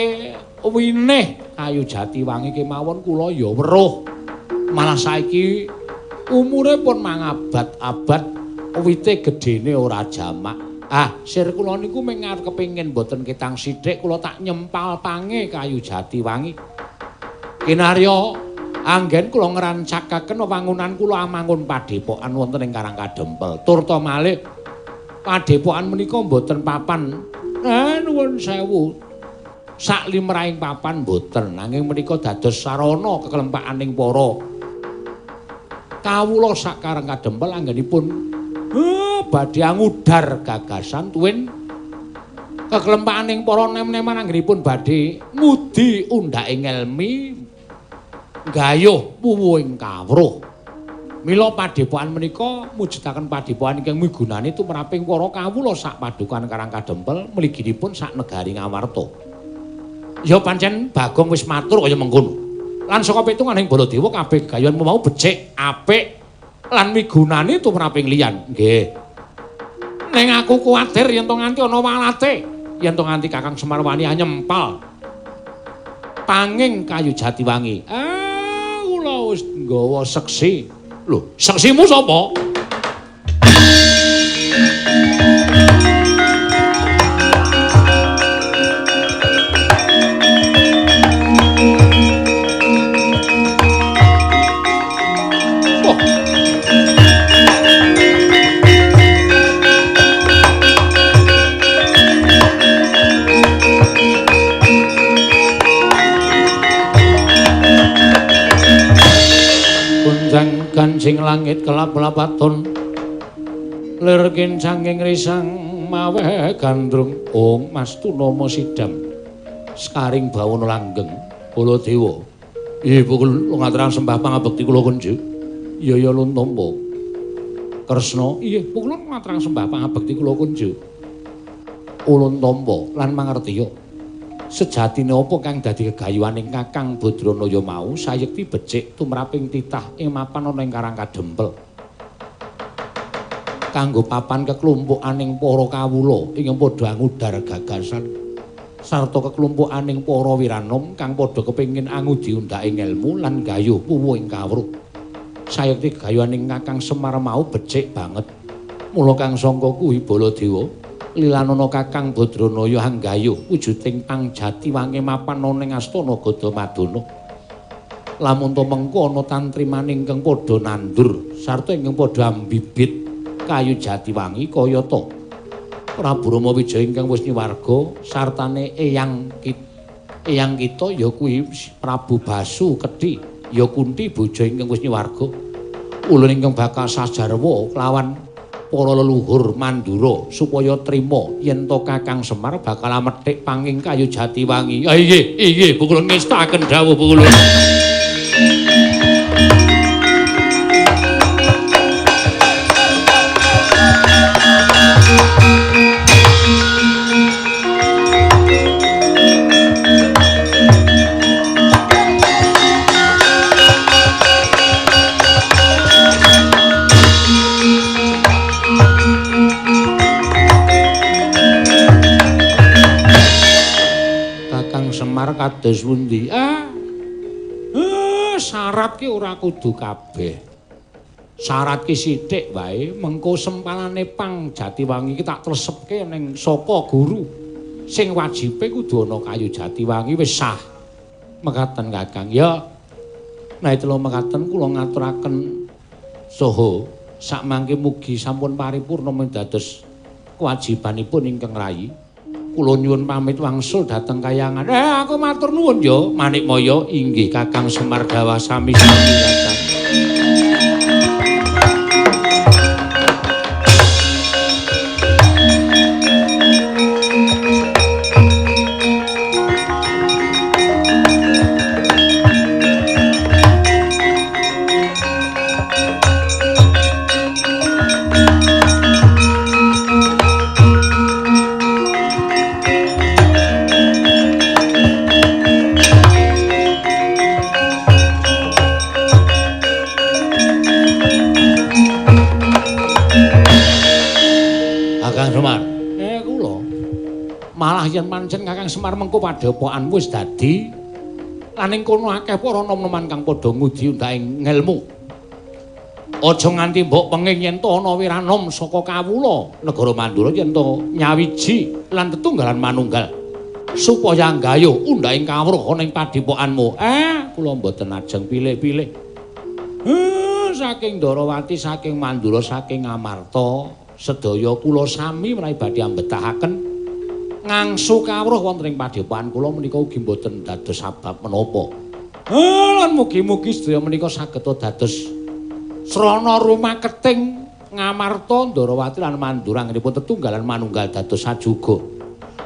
winih kayu jatiwangi kemawon kula ya weruh. Malah saiki umure pun mangabad-abad, wite gedene ora jamak. Ah, sir kula niku mung arep kepengin mboten ketang sithik kula tak nyempal pange kayu jatiwangi. Kinarya anggen kula ngrancakaken wangunan kula amangun padepokan wonten ing Karang Kadempel. Turta malih padepokan menika mboten papan. Nuwun sewu. Sak limrahing papan mboten, nanging menika dados sarana kekelempakaning para kawula sak Karang Kadempel anggenipun badhe angudar gagasan tuwin kekelempakaning para nem-neman anggenipun badhe ngudi undhake ngelmi gayuh wuwuhing kawruh. Mila padepokan menika mujudaken padepokan ingkang migunani tumraping para kawula sak padukan Karang Kadempel mliginipun sak negari Ngawarta. Ya pancen Bagong wis matur kaya mengkono. Lan saka pitunganing Baladewa kabeh gayuhanmu mau becik, apik lan migunani tumraping liyan. Nggih. Ning aku kuwatir yen to nganti ana walate, yen to nganti Kakang Semar wani nyempal panging kayu jatiwangi. Ah, kula wis nggawa seksi. Lho, seksimu sapa? Kancing langit kelap-lapaton lir kincanging risang maweh gandrung. Ong Mas Tunama sidam sekaring bawana langgeng. Baladewa, ibu kula ngaturaken sembah pangabekti kula kunjuk. Iya ya lun tampa Kresna. Iya kula ngaturaken sembah pangabekti kula kunjuk. Ulun tampa lan mangertiya sejatine apa kang dadi gegayuhaning Kakang Badranaya mau sayekti becik tumraping titah ing mapan ana ing Karang Kadempel. Kanggo papan keklumpukaning para kawula ingkang padha angudar gagasan sarta keklumpukaning para wiranom kang padha kepengin angudi undhake ngelmu lan gayuh puwuhing kawruh. Sayekti gegayuhaning Kakang Semar mau becik banget. Mula kang sangka kuwi Baladewa lilanana Kakang Badranaya anggayuh wujuding pang jatiwangi mapan ana ing Astana Gadamadana. Lamun to mengko ana tantrimane ingkang padha nandur sarta ingkang padha ambibit kayu jatiwangi kayata Prabu Rama Wijaya ingkang wis nyuwarga sartane eyang kita ya kuwi Prabu Basu Kedhi ya Kunti bojo ingkang wis nyuwarga. Ulun ingkang bakal sajarwa kelawan para leluhur Mandura supaya trima yen to Kakang Semar bakal amethik panging kayu jatiwangi. Ah inggih, inggih, kula ngestakaken dawuh kula. Kados pundi? Syarat ki ora kudu kabeh. Syarat ki sithik wae, mengko sempalane pang jatiwangi ki tak tlesepke ning saka guru. Sing wajibe kudu ana kayu jatiwangi wis sah. Mekaten Kakang. Ya. Nek telu mekaten kula ngaturaken saha sakmangke mugi sampun paripurna dados kewajibanipun ingkang rayi. Kula nyuwun pamit wangsul dhateng kayangan. Aku matur nuwun ya, Manikmaya. Inggih Kakang Semar dawah sami-sami Kakang. Malah yen pancen Kakang Semar mengko padhepokan wis dadi lan ing kono akeh para nom-noman kang padha ngudi undhaing ngelmu. Aja nganti mbok penging yen to ana wiranom saka kawula negara Mandura yen to nyawiji lan tetunggalan manunggal supaya nggayuh undhaing kawruh ana ing padhepokanmu. Kula mboten ajeng pilih-pilih. Saking Ndarawati, saking Mandura, saking Amarta sedaya kula sami menawi badhe ambetahaken ngangsu kawruh wonten ing padhepokan kula menika ugi mboten dados sabab menapa. Lan mugi-mugi sedaya menika saged dados srana rumaketing Ngamarta, Ndarawati lan Mandura anggenipun tetunggalan manunggal dados sajuga.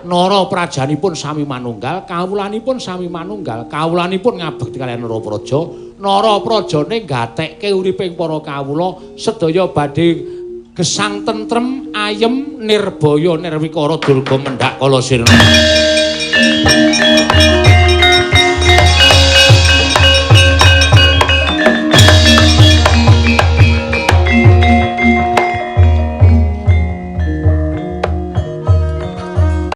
Nara prajanipun sami manunggal, kawulanipun sami manunggal, kawulanipun ngabekti kaliyan Narapraja, Naraprajane gatekke uriping para kawula sedaya badhe gesang tentrem, ayem, nirbaya, nirwikara, durga mendhak kala sirna.